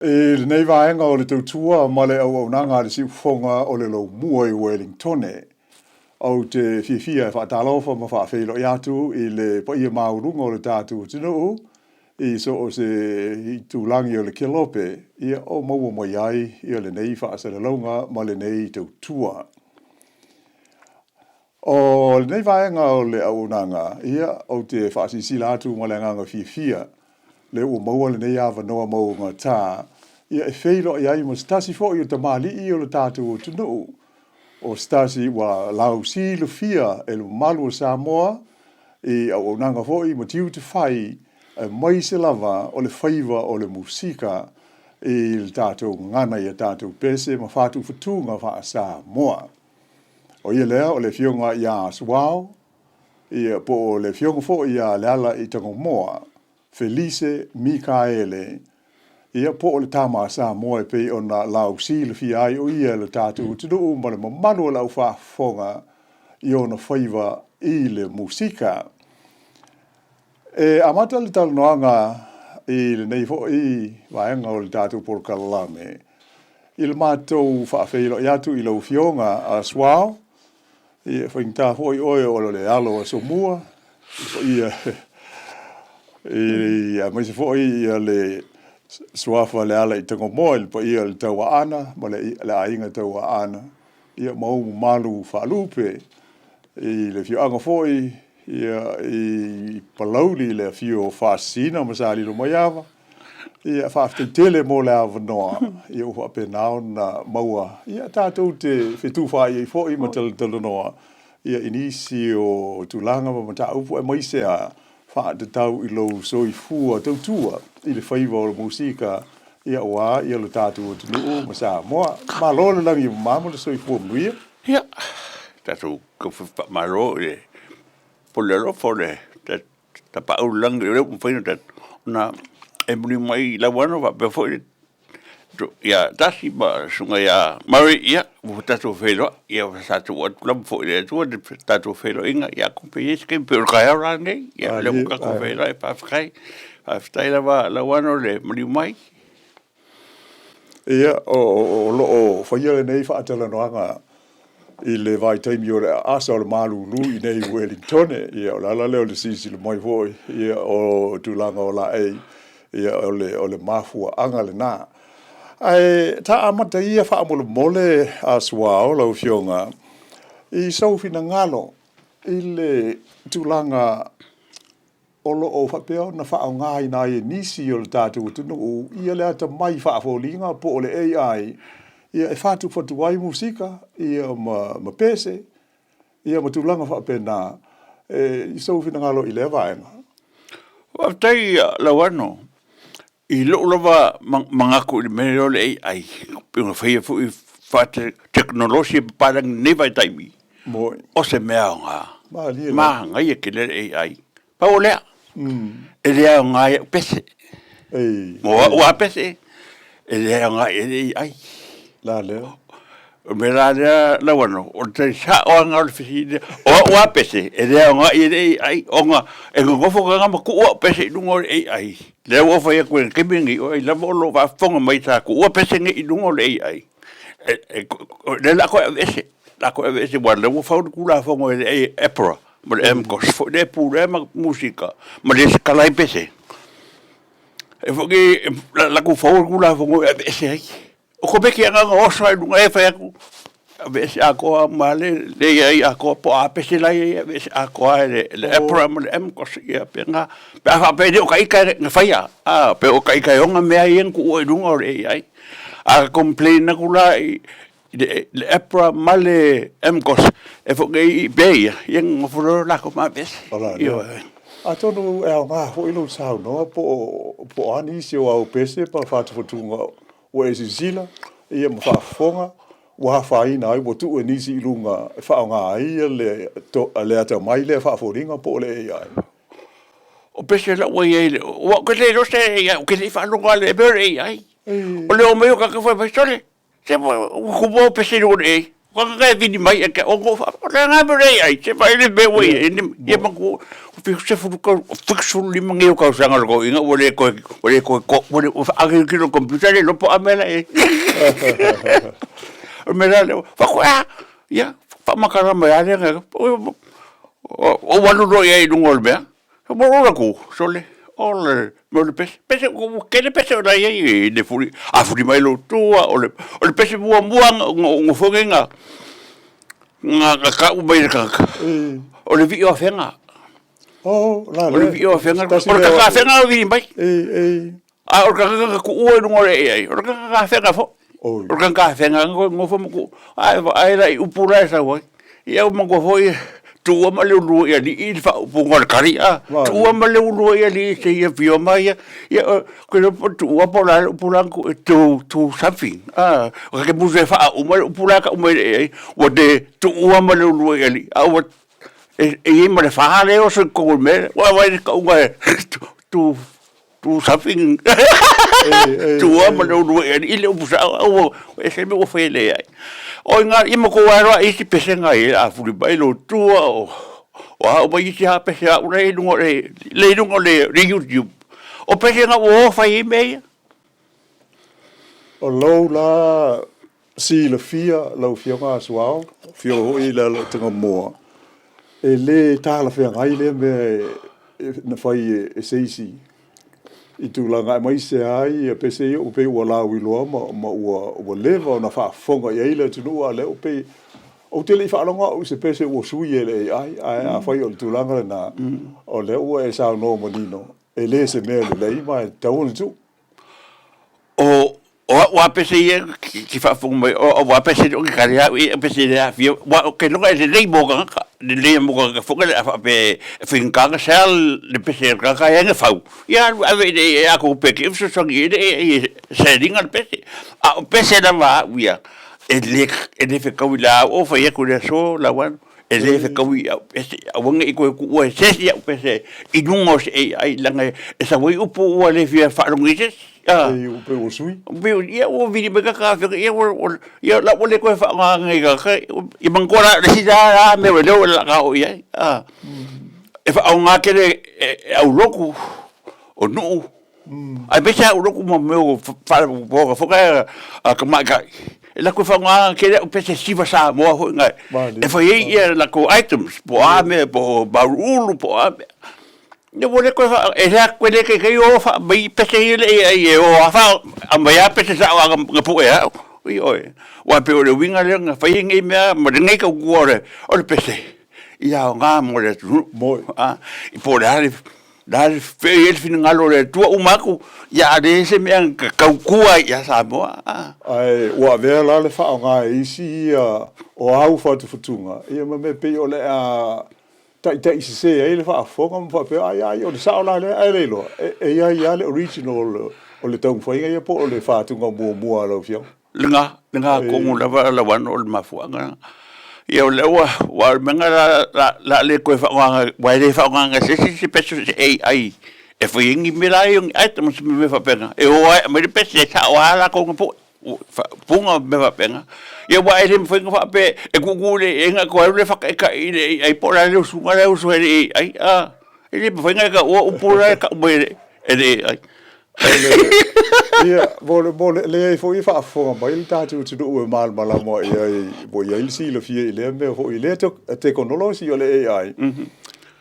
I lenei vaega o le tautua ma le auaunaga a le siufofoga o le Lomua i Uelintone, ou te fiafia e faatalofa ma faafeiloai atu i le paia maualuga o le tatou atunuu i so o se itulagi o le kelope ia o maua mai ai ia lenei faasalalauga ma lenei tautua. O lenei vaega o le auaunaga, ia, ou te faasilasila atu ma le agaga fiafia, lea ua maua lenei avanoa mauagata, ia, e feiloai ai ma se tasi foi o tamalii o le tatou atunuu, o se tasi ua lausilafia e le mamalu o Samoa i auaunaga foi ma tiute fai, aemaise lava o le faiva o le musika i le tatou gagana i a tatou pese ma fatufatuga faa-Samoa. O ia lea o le Afioga ia Suao, ia, po o le Afioga foi ia Lealaiitagomoa Felise Mikaele, ia, po o le Tama a Samoa e pei ona lausilafia ai o ia e le tatou atunuu ma le mamalu o le aufaafofoga i ona faiva i le musika. E amata le talanoaga i lenei foi vaega o le tatou polokalame i le matou faafeiloai atu i lau Afioga a Suao, e faigata foi oe o le alo o Asomua, ia, aemaise foi ia le suafa Lealaiitagomoa i le paia o le Tauaana ma le aiga Tauaana, ia ma ou mamalu faalupe i le afioaga foi ia, i Palauli i le afio o Faasisina ma Salilomaiava. Ia, faafetai tele mo le avanoa ia ua faapena ona maua ia tatou te fetufaai ai foi ma talatalanoa ia i nisi o tulaga ma mataupu aemaise a faatatau i lou soifua tautua i le faiva o le musika ia aua ia lo tatou atunuu ma Samoa. Malo le lagi e mama ma le soifua manuia. Ia, tatou faamalo i le pule alofa o le Tapaau i le Lagi o lea ua mafai ona e muli mai i lau ano faapea foi ia Tasi ma le Susuga ia Murray, ia ua tatou feiloai, ia sa tuu atu lava foi i le Atua le tatou feiloaiga, ia atonu pe i ai se taimi pei o le taeao la lenei, ia o lea ua tatou feiloai, faafetai. Faafetai lava Lauano le maliu mai. Ia, o lo o faia lenei faatalanoaga i le vaitaimi o le aasa o le malulu i inei i Uelintone. Ia, o le ala lea o le silasila mai foi, ia, o tulaga o laei, ia, o le mafuaaga lena. Ae ta amata ia faamolemole a Suao lau Afioga i sou finagalo i le tulaga o lo o faapea ona faaaogaina ai e nisi o le tatou atunuu ia le atamai faafoliga po o le AI ia e fatufatu ai musika ia ma, ma pese ia ma tulaga faapena. E, i sou finagalo i lea vaega. Faafetai Lauano. I lou lava manatu i le mea lea o le AI, pei ona faia foi faatekonolosi e papalagi i lenei vaitaimi, o se mea aoga. Manaia tele le AI. Pau o lea, e le aoga i au pese. Mo au lava pese, e le aoga i ai le AI. O le mea la lea Lauano, o le tali sao lava lena o le fesili lea. O au lava pese, e le aoga i ai le AI, ona e nonofo tagata ma tuu au pese i luga o le AI. Lea ua ou fai atu i le taimi lenei, o ai lava o lo o faafofoga mai sa tuua pese nei i luga o le AI, o lea o le a toe aveese, o le a toe aveese aua o lea ua fau le Tulafono e le APRA ma le AMCOS foi lea e pulea ma musika ma resitala ai pese. E foi nei, o le a latou fauina le Tulafono e aveese ai. O Komiti e na ona oso lava i luga e fai atu, aveese atoa uma lava le i ai atoa po o a pese la e i ai, aveese atoa lava e le APRA ma le AMCOS ia faapena. Pe a faapea e le o ita na faia, a, pe o ita e ona mea ia na tuua i luga o le AI. A complain atu la i le APRA ma le AMCOS e foi nei i mea ia, ia ona nonofo loa lea o latou ma aveese. Ioe. Atonu e aoga foi lou saunoa po o a nisi o au pese ma fatufatuga Ua e silasila, ia ma faafofoga, ua afaina ai, ua tuu e nisi i luga e faaaoga ai le atamai lea faafoliga po o le AI. O pese la ua i ai, aua ou te le iloa se AI, ou te le i faalogo lava i le mea o le AI. O le omai o tagata fai mai, sole, se ua tupu au pese i luga o le AI. Ka e vili mai e ke ongo fa o le nga me ai se vai le me ua i ni ia mangu o fi se fulu ka fi sulu lima ngi o kausaga o le toeaina ua le toe ua le toe ko ua le ua age ki lo computer le lopo a mea la e o mea la lea fa ko a ia faamatala mai a lea o ua alu loa i ai i luga o le mea Ua ola ku, sole, o le mea o le pese. Pese, ua tele pese o la e i ai i le fuli, a fuli mai lou tua, o le, o le pese muamua na foi nei na, na tau mai e le tagata, o le vii o Afega. O le vii o Afega, o le tagata Afega na vili mai. A o le tagata na tuua i luga o le AI, o le tagata afega foi. O le tagata afega na nofo ma tuu, ae vaai la i upu la e sau ai. Ia ua manatua foi, tuua ma le ulua i alii le faaupuga o le tali, a. Tuua ma le ulua i alii seia afio mai ia. Ia ou te iloa po o le tuua po o le a le upu la na tuu, to, to something, a. Ta te musu e faauma le upu la e tau mai e le AI, ua te tuua ma le ulua i alii, a ua e i ai ma le fa lea e oso i totonu o le mea lea. Ua vaai i le tauga e to, Tu something tua ma le ulu e i le upu sao au ua ese mea ua fai e leai. O ina ia matou ae loa isi pesega ia a fuli mai lou tua o o a uma isi lava pese au la i luga o le le i luga o le YouTube. O pesega ua o fai ai mea ia. O lou la silafia lau Afioga Suao, afio foi i le Alataga-moa, e le talafeagai lea mea na fai e se isi i tulaga aemaise ai pese ia ua pei ua lauiloa ma ua leva ona faafofoga i ai le atunuu, a o lea ua pei ou te le i faalogo au i se pese ua sui e le AI, ae afai o le tulaga lena, o lea ua e saunoa manino, e le se mea lelei ma e tatau ona tuu. O O au a pese ia ki faafofoga mai, o au a pese o ke kale au ia pese le aafia, aua ou te iloa e lelei mo tagata, lelei mo tagata foi lea a faapea e faigata ona sell le pese a le tagata e ana fau, ia alu ave i le atonu peke e fesoasoani i ai le AI e sell ina le pese. A o pese lava a au ia, e le e le fetaui la au o fai atu i le aso Lauano, e le fetaui i au pese, aua ne i toe tuua e se isi au pese i luga o se AI leaga e sau ai upu ua le fia faalogo i se isi. Pei ua pei ua sui. Pei ua ia ua vili mai kaka afioga ia ua ua ia la ua le toe faaaogaina i kaka ia manatua la le isi la mea ua leo la ka oo i ai a. E faaaoga tele e aulotu o nuu aemaise aulotu ma mea o faalapotopotoga foi lea a tamaitai e latou faaaogaina tele au pese siva Samoa foi na e fai ai ia latou items po o a mea po o mauuluulu po o a mea. Ia ua le toe faa... e le atu e le taitai o faamai pese ia le ai e o lava faa... aumai lava pese sao a na pue e au. Ioe. Aua e pei o le uiga lea na fai ai nei mea ma lenei tautua o le, o le pese, ia aoga mo le atunuu. Moe. A, po o le a le, le a le fea o i ai le finagalo o le Atua uma atu, ia a leai se mea na tautua ai ia Samoa. A. Ae ua avea la le faaaoga e isi ia o au fatufatuga, ia ma mea pei o le a taitai sese ai le faafofoga ma faapea, ai, ai, o le sao la lea, ae le iloa, e i ai lava le original o le taumafaiga ia po o le fatuga muamua a lau Afioga. Lena, lena tonu lava Lauano o le mafuaaga lena. Ia o lea ua, aua o le mea lena o le a le toe faaaogaina, aua e le faaaogaina e se isi se pese o se AI e fai ai ni mea la ia o ni items ma mea faapena, e o lava e aumai le pese e sao lava latou na pue. Puna ma mea faapena. Ia aua e le mafai ona faapea e tuutuu i le AI ona toe alu lea faataitai i le AI po o le a le usuga la e usu ai i le AI a. E le mafai ona e taua upu la e tau mai e le AI. Ia, mo le, mo le, leai foi e faafofoga mai le tatou atunuu e malamalama i ai, ua i ai le silafia i lea mea foi, i lea tekonolosi o le AI.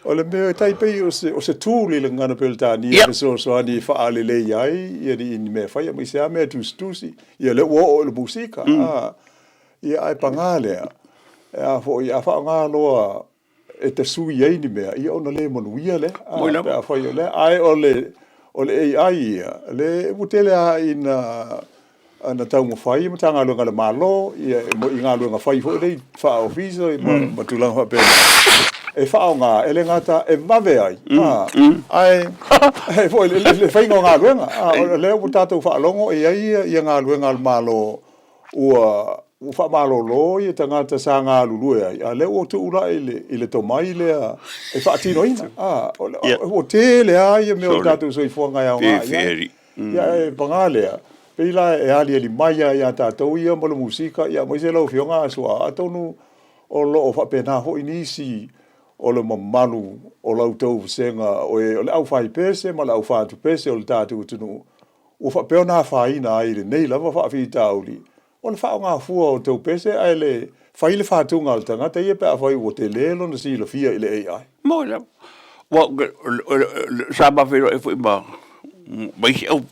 O le mea e tai pei o se, o se tool i le gagana Peretania e fesoasoani e faalelei ai ia ni, ni mea fai aemaise lava mea tusitusi. Ia lea ua oo i le musika. A, ia ae paga lea, a foi, a faaaoga loa e tasui ai ni mea, ia ona le manuia lea. A, pe afai o lea. Ae o le, o le AI ia, le, ua tele lava ina na taumafai Matagaluega a le Malo ia, i galuega fai foi nei faa-ofisa ma tulaga faapena e faaaoga, e le gata e vave ai, ae foi le faiga o galuega. O lea ua tatou faalogo e i ai ia galuega a le Malo ua faamalolo ia tagata sa galulue ai, a o lea ua tuu la i le tomai lea e faatinoina. Ua tele lava ia mea o le tatou soifuaga e aoga i ai. Ia ae paga lea, Pei la e aliali mai lava ia tatou ia ma le musika, ia aemaise lau Afioga Su'a, atonu o lo o faapena foi nisi o le mamalu o la outou vasega o e o le aufaipese ma le aufatupese o le tatou atunuu ua faapea ona afaina ai i lenei lava faafitauli o le faaaoga fua o outou pese ae le fai le fatuga a le tagata ia pe afai ua tele lona silafia i le AI. Moni lava. Aua sa ma feiloai foi ma isi au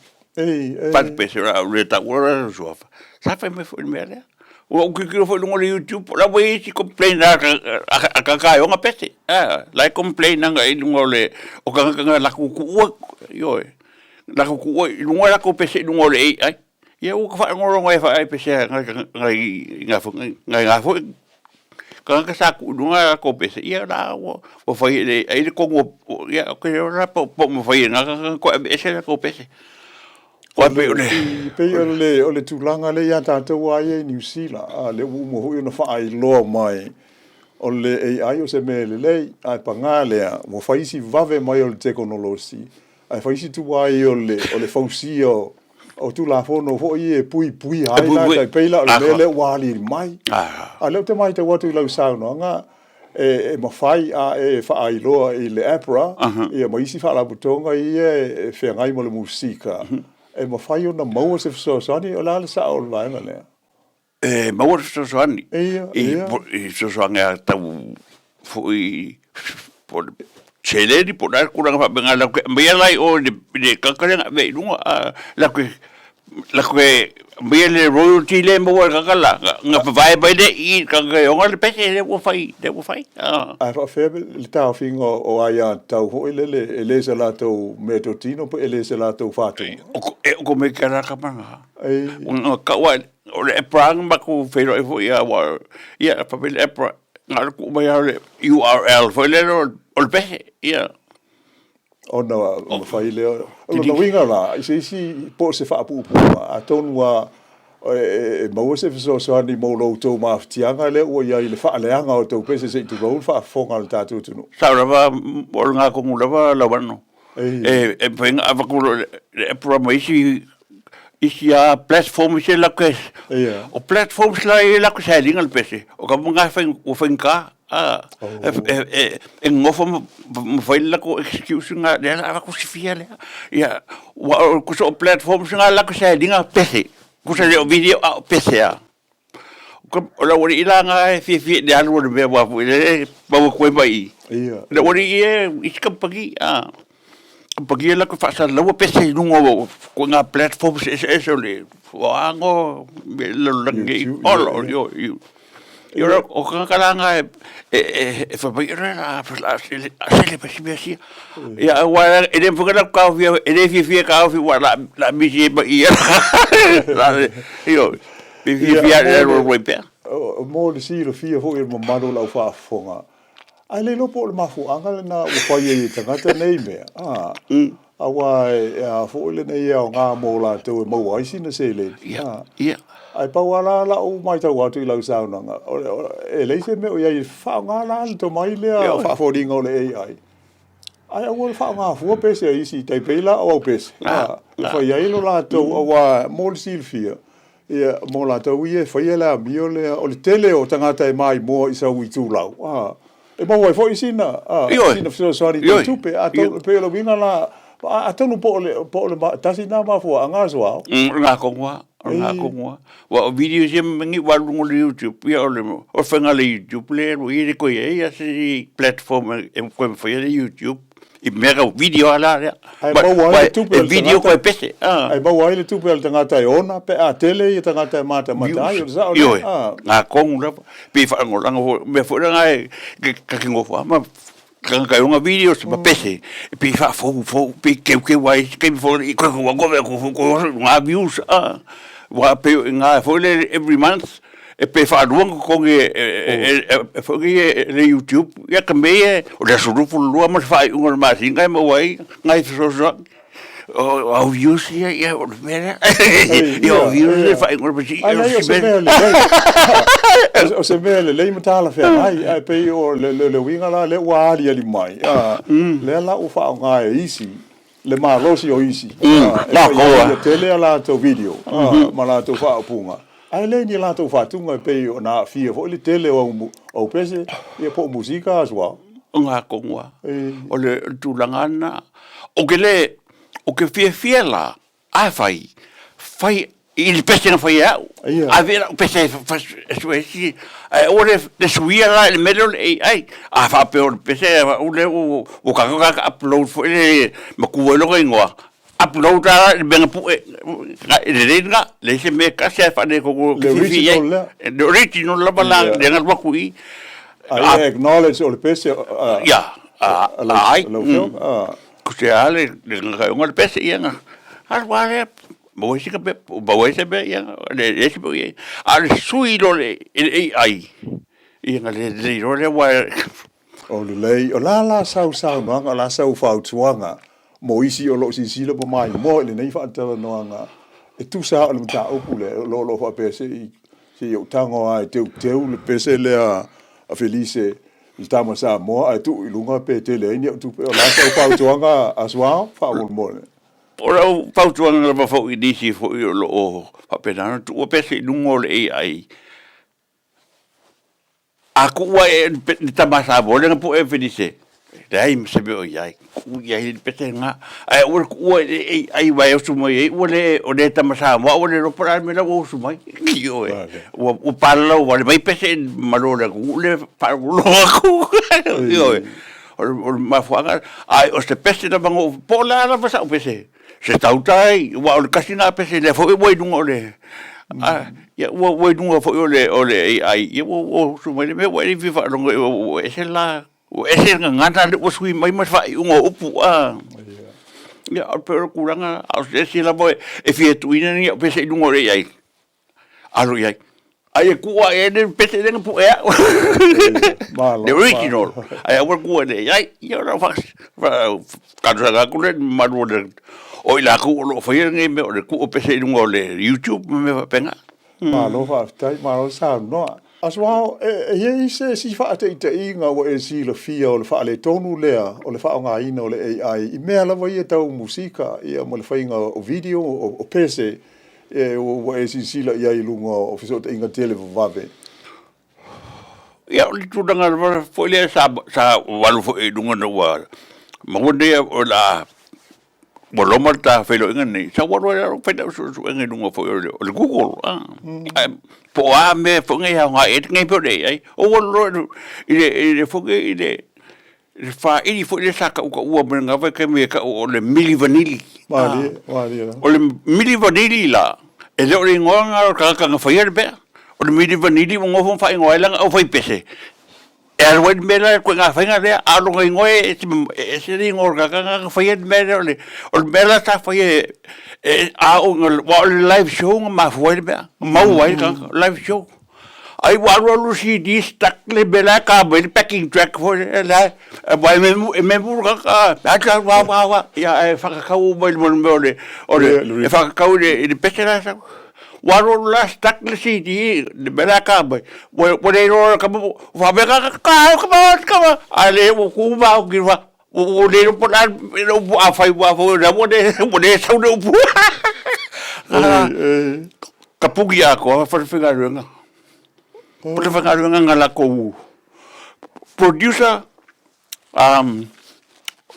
fatupese o le a ou le taua le latou suafa, sa fai mai foi i le mea lea. Ua ou tilotilo foi i luga o le YouTube, o la ua i ai isi complain a tagata e ona pese, a, la e complain agai i luga o le, o tagata na latou tuua, ioe, latou tuua i luga latou pese i luga o le AI. Ia ua ta faalogologo ai ai pese a nai nai foi tagata sa tuu i luga latou pese, ia la ua fai e le AI le tonu o, ia ou te le iloa la po o mafai e na tagata ona toe aveese latou pese. Aua pei o le... Pei o le, o le tulaga lea ia tatou lava ia i Niu Sila, a lea ua uma foi ona faailoa mai, o le AI o se mea lelei, ae paga lea, ua fai si vave mai o le tekonolosi, ae fai si tuai o le, o le fausia o, o Tulafono foi ia e puipuia ai la, tai pei la o le mea lea ua aliali mai. A o lea ou te matau atu i lau saunoaga, e mafai a e faailoa i le APRA ia ma isi faalapotopotoga ia e feagai ma le musika, e mafai ona maua se fesoasoani, o le a le sao o le vaega lea? E maua le fesoasoani i fesoasoani a tau foi po o le seleni po o le a le tulaga faapena latou te aumaia la i o i le tagata lea na ave ai i luga a latou te latou te aumaia le royalty lea e maua e le tagata la ona vavae mai lea i i i le tagata e ona le pese lea ua fai lea ua fai. Ae faapefea le taofiga o aiatatau foi lele e le o se latou meatotino pe e le o se latou faatuga? E automatic lava la tama lena. Ona tau lava o le APRA na matou feiloai foi aua ia fai mai le APRA na o le tuu mai lava o le URL foi lele o le pese, ia. Ona mafai lea. O lona uiga la, i se isi po o se faapuupuuga, atonu lava e maua se fesoasoani mo lo outou mafatiaga lea ua i ai i le faaleaga o tou pese se i tulou le faafofoga a le tatou atunuu. Sao lava, o lena tonu lava Lauano. E mafai ona avatu loa e le APRA ma isi isi lava platforms ia latou te, o platforms la ia latou te sailiga le pese, o tama na ua faigata, e nonofo ma fai le latou excuse lena, lea o le a avatu si fia lea. Ia, aua o tusa o platforms na latou te sailiga pese, tusa e le o video a o pese lava. O le aualii la lena e fiafia i le alu o le mea aua foi lea e pau atu ai ma i i. O le aualii ia i isi kamupani, a, kamupani ia latou te faasalalaua pese i luga o ituaiga platforms eseese o le ago mea i le lalolagi nei, ola, ioe. O tagata la na e fai mai, o le a sele mai si mea sia. Ia, aua e le mafai ona latou taofia, e le fiafia e taofi aua o le a misi ai ma i. Ioe, pe fiafia lava e alu alu ai pea. Mo le silafia foi e le mamalu o lau faafofoga, ae le iloa po o le mafuaaga lena ua fai ai e tagata nei mea, a, aua e a foi lenei aoga mo latou e maua ai sina seleni. Ia, ia. Ae pau lava la lau matau atu i lau saunoaga, e leai se mea o i ai e faaaoga la le tomai lea faafoliga o le AI. Ae aua le faaaoga fua pese a isi, tai pei la o au pese, e fai ai lo latou, aua mo le silafia, ia, mo latou ia e faia le amio lea, o le tele o tagata e maimoa i sau itulau, a, e maua ai foi sina, a, sina fesoasoani tau tupe. Atonu, e pei o le uiga la, atonu po o le, po o le tasi lena mafuaaga a Joao. O lena tonu lava, o lena tonu lava. Aua o videos ia ma mea ua alu i luga o le YouTube, ia o le faiga a le YouTube lea e alu ai, e le toe i ai lava se platform e toe mafai ai le YouTube i mea tau video lava la lea. Ae maua ai le tupe a le tagata. E video koe pese. Ae maua ai le tupe a le tagata e ona pe a tele ia tagata e matamata ai, o le sao lea. Ioe, lena tonu lava. Pei e faalagolago foi, o mea foi lena e ta te nofo lava ma Tagata e ona videos ma pese, e pei faafoufou, pei keukeu ai isi taimi foi i koe ua kove atu foi koe oso i luga views, a. Aua pei o i ina foi lele every month e pe faalua ona totogi e foi nei e le YouTube, ia ka mea ia o le aso 22 ma le faaiuga o le masina e maua ai nai fesoasoani. O au views ia, ia o le mea lea. Ia o views ia faaiuga o le masina. Ae leai o se mea lelei. O se mea lelei ma talafeagai, ae pei o le uiga la lea ua aliali mai, lea la ua faaaoga e isi. Le malosi o isi e fai ai ia tele a latou video ma latou faaupuga, ae le ni latou faatuga e pei ona aafia foi le tele o au pese ia po o musika as well. O ngā kongoa, o le tulaga lena. Ou te le, ou te fiafia la, afai, fai i le pese na fai e au, ave lau pese e sue isi, ae aua le suia la i le mea lea o le AI. A faapea o le pese a au lea ua tago tagata upload foi lele matua ai lona igoa, upload lava la i le mea na pue, e lelei lena, leai se mea e tasi lava e faaletonu ou te fiafia i ai. Le original lava la lea na alu atu i i. Ae acknowledge o le pese a lau afioga. Ko te a le gagaioga le pese ia na alu a lea maua ai sina mea maua ai se mea ia le leai se mea o i ai. A o le sui loa i le AI ia na lelei loa lea aua O lelei, o le a la sau saunoaga, o le a sau fautuaga mo isi o lo o silasila ma maimoa i lenei faatalanoaga e tusa o le mataupu lea, o lo o faapea se i ou tago lava e teuteu le pese lea a Felice i le tama Samoa ae tuu i luga pe tele ai ni au tupe. O le a sau fautuaga a Suao faamolemole? O lau fautuaga lava foi i nisi foi o lo o faapena ona tuua pese i luga o le AI, a tuu ae e le tama Samoa lea na pue e Felice, leai ma se mea o i ai, tuu i ai le pese lena. Ae aua le tuua i le AI aua e oso mai ai ua le, o le tama Samoa ua le iloa po o le a le mea la ua oso mai. Ioe, ua palalau wale mai pese i le malo o le atunuu lea e faalogologo atu. Ioe, o le mafuaaga, ae o se pese lava na ou, po o le a lava sau pese, se tautai, aua o le tasi lena pese lea foi ua i luga o le, ia ua i luga foi o le AI, ia ua oso mai le mea ua e le fia faalogo ua ese la, ua ese le gagana lea ua sui mai ma le faaiuga o upu. Ia, pei o le tulaga, a o se isi lava e fia tuuina ni au pese i luga o le AI, Alo i ai. Ai e kua e le pese le pu e au. Le original. Ai aua kua le ai. Ia ora fa talosaga atu le mamalu o le o i latou o lo o faia lenei mea o le tuu o pese i luga o le YouTube ma mea faapena. Malo faafetai, malo saunoa. Asuao, e i ai se isi faataitaiga ua e silafia o le faaletonu lea o le faaaogaina o le AI i mea lava ia tau musika ia ma le faiga o video o pese E, ua e silasila i ai i luga o fesootaiga televavave. Ia, o le tulaga lava foi lea sa, sa alu foi i luga ina ua maua nei o le a ua loma le ta feiloaiga nei, sa ou alu ai lava fai lau suesuega i luga foi o le, o le Google, a. Ae po o a mea foi nei e aoga i ai lenei mea o le AI. Ou alu loa i le, i le foi nei i le Le faili foi lea sa tautaua mai lena vaitaimi e tau o le Milli Vanilli. Malie, malie lava. O le Milli Vanilli la, e le o le igoa lena o le tagata na faia le mea. O le Milli Vanilli ua nofo ma faaigoa ai lana aufaipese, e alu ai le mea la, le ituaiga faiga lea, a o lona igoa e ese le igoa o le tagata lena na faia le mea lea. O le mea la sa faia e, a oo ina, aua o le live show na mafua ai le mea, na maua ai le tagata, live show. Ai ua alu alu CD stuck le mea la e ka mai le backing track foi lea la aua e memu e memu le tagata a a wa wa wa ia ae whakakau mai le mea o le o le e whakakau i le i le pese la sau. Ua alu alu la stuck le CD le mea la e ka mai ua ua le iloa ka mo wha ka ka ka come on come on a le ua ku ma o ki wa ua le iloa po o le a le upu a fai ua foi ua le sau le upu. Ka puki atoa falefaigaluega. Falefaigaluega na latou producer, o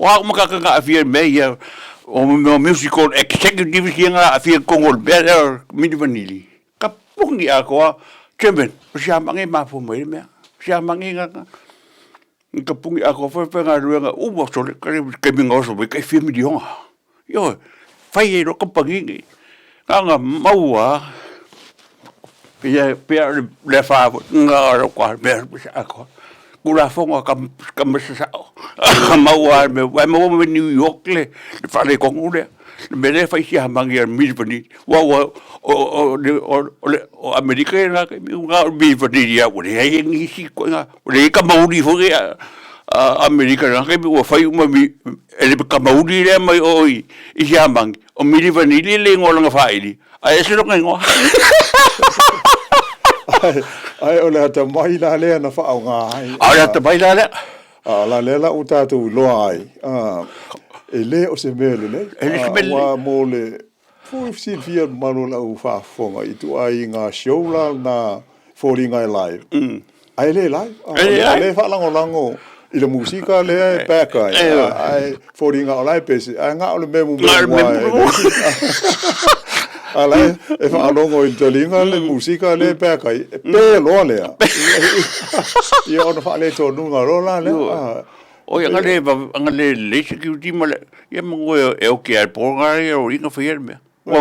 a uma tagata na aafia i mea ia, o mea o musical executives ia na aafia i totonu o le mea lea o Milli Vanilli, ka puki atoa, Chairman, o siamagi e mafua mai ai le mea, siamagi na ka puki atoa falefaigaluega uma, sole, taimi na oso mai tai fia miliona. Ioe, fai ai loa kamupani nei. Na ona mau lava, pei pei lava o le afa foi, na o lou mea atoa. Tulafono a tama sasao, mau lava le mea, aua e maua mai New York le faaletonu lea, le mea lea e fai siamani a le Milli Vanilli. Aua o Amerika i lena taimi, na o le Milli Vanilli lava ua leai nisi ituaiga, ua leai tamauli foi nei a Amerika i lena taimi ua fai uma E le kamauli lea mai o i Siamani, o Milli Vanilli le igoa o lana faili, ae ese lona igoa. Ae o le atamai la lea na faaaoga ai. A o le atamai la lea. A o la lea la ua tatou iloa ai, E le o se mea lelei. E le se mea lelei. Aua mo le foi silafia e le mamalu o le au faafofoga i ituaiga show la na foliga e live, ae le live. E le live. O lea e faalagolago i le musika lea e back ai, ae foliga o la e pese, ae na o le mea mumemu lava. A la e faalogo i le taliga le musika lea e back ai, e pe loa lea. Ia ona faaletonuga loa la lea. Oi, anga le, anga le lelei security ma le, ia ma koe e oki ai po ngā ia o inga whaia le mea. Ua,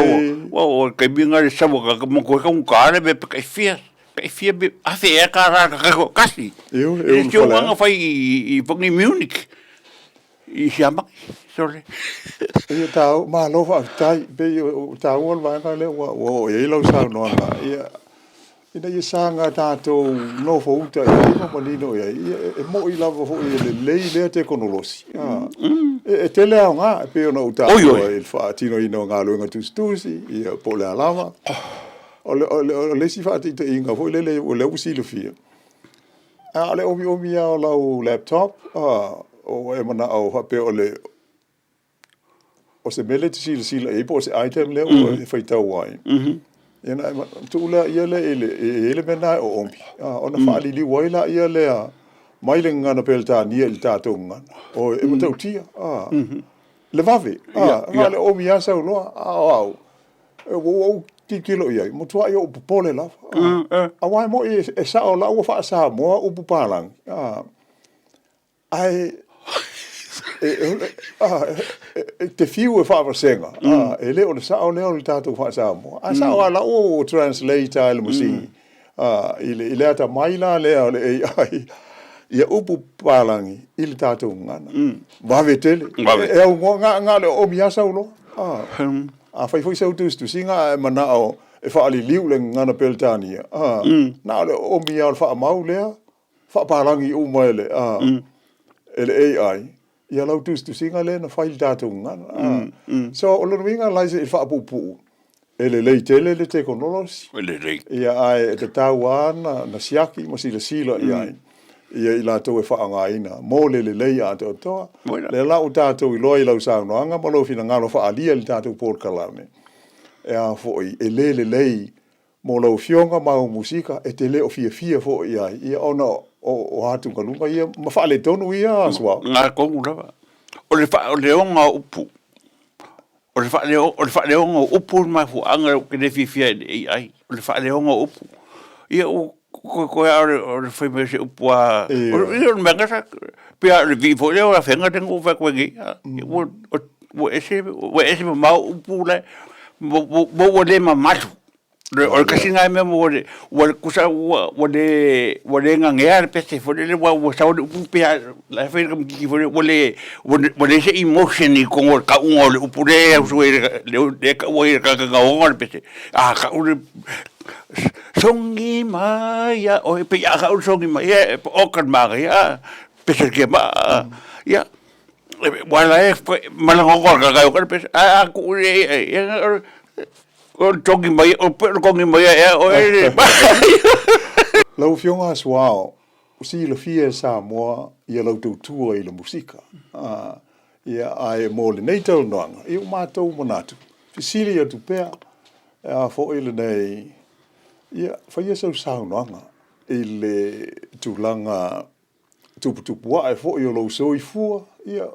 ua, ua, kai mi ngā le sawa ka, ma koe ka unga le mea, kai fia, kai fia me, awhe e ka rā ka kako, kasi. Iu, e ulu whale. Anga whai i, i whangi Munich, i Siamaki, sorry. Ia tāu, malo whaafetai, pe i o tāua le vaega lea, ua, ua o i ai lau saunoaga, ia, Ina ia saga tatou nofo uta i ai ma manino i ai, ia, e mo'i lava foi e lelei lea tekonolosi. E tele aoga e pei ona ou taua i le faatinoina o galuega tusitusi, ia, po o le a lava. O le, o le, o le isi faataitaiga foi lele o lea ua silafia, a o le omiomi lava o lau laptop, ua e manao faapea o le o se mea lea e te silasila i ai po o se item lea ua e faitau ai, ia ona e tuu laia lea i le, e i ai le mea lena e oomi, ona faaliliu ai laia lea mai le gagana Peretania i le tatou gagana. Oi, e matautia, le vave, na o le oomi lava sau loa, a o au, ua ou tilotilo i ai, matuai ou popole lava. Aua e moni e sao o la ua faa-Samoa upu palagi, Ae e te fiu e faavasega, e le o le sao lea o le tatou faa-Samoa. Ae sao lava la ua translate lava e le masini i le atamai la lea o le AI ia upu papalagi i le tatou gagana. Vave tele. E aunoa na o le oomi lava sau loa. Afai foi sau tusitusiga ae manao e faaliliu le gagana Peretania, na o le oomi lava o le faamau lea faapalagi uma e le, e le AI ia lau tusitusiga lea na fai i le tatou gagana. So, o lona uiga Liza i le faapuupuu, e lelei tele le tekonolosi. E lelei. Ia, ae e tatau lava ona siaki ma silasila i ai ia i latou e faaaogaina mo le lelei atoatoa. Lea la ua tatou iloa i lau saunoaga ma lou finagalo faaalia i le tatou polokalame, e a foi, e le lelei Mo lau Afioga ma au musika, e te le o fiafia foi i ai ia ona o atugaluga ia ma faaletonu ia suao. Ngā tonu lava. O le faaleoga o upu, o le faaleoga o upu le mafuaaga ou te le fiafia ai i le AI, o le faaleoga o upu. Ia ua toe lava o le fai mai o se upu lava, o le mea lena, pei lava o le vii foi lea o Afega lea na ou vaai atu ai nei, ua ese mamao upu la e, ma ua le mamalu. O le tasi lena mea ua le, ua tusa ua le, ua le nanea le pese foi lele aua ua sau le upu pei lava la e fai le tamaititi foi lele, ua le, ua leai se emotion i totonu o le tauga o le upu lea e usu ai lea e tau ai e le tagata na ona le pese. A tau le sogi mai ia oe, pei a tau le sogi mai ia, oka le manaia a, pese le tiamaa. Ia, aua la e malaga le pese, ae a tuu i le ia, O le togi mai, o le togi mai ea oe le Lau Afioga Suao, ua silafia e Samoa ia lau tautua i le musika. Ia, ae mo lenei talanoaga, i o matou manatu, fesili atu pea, e a foi lenei, ia, faia sau saunoaga i le tulaga tuputupuae foi o lou soifua, ia,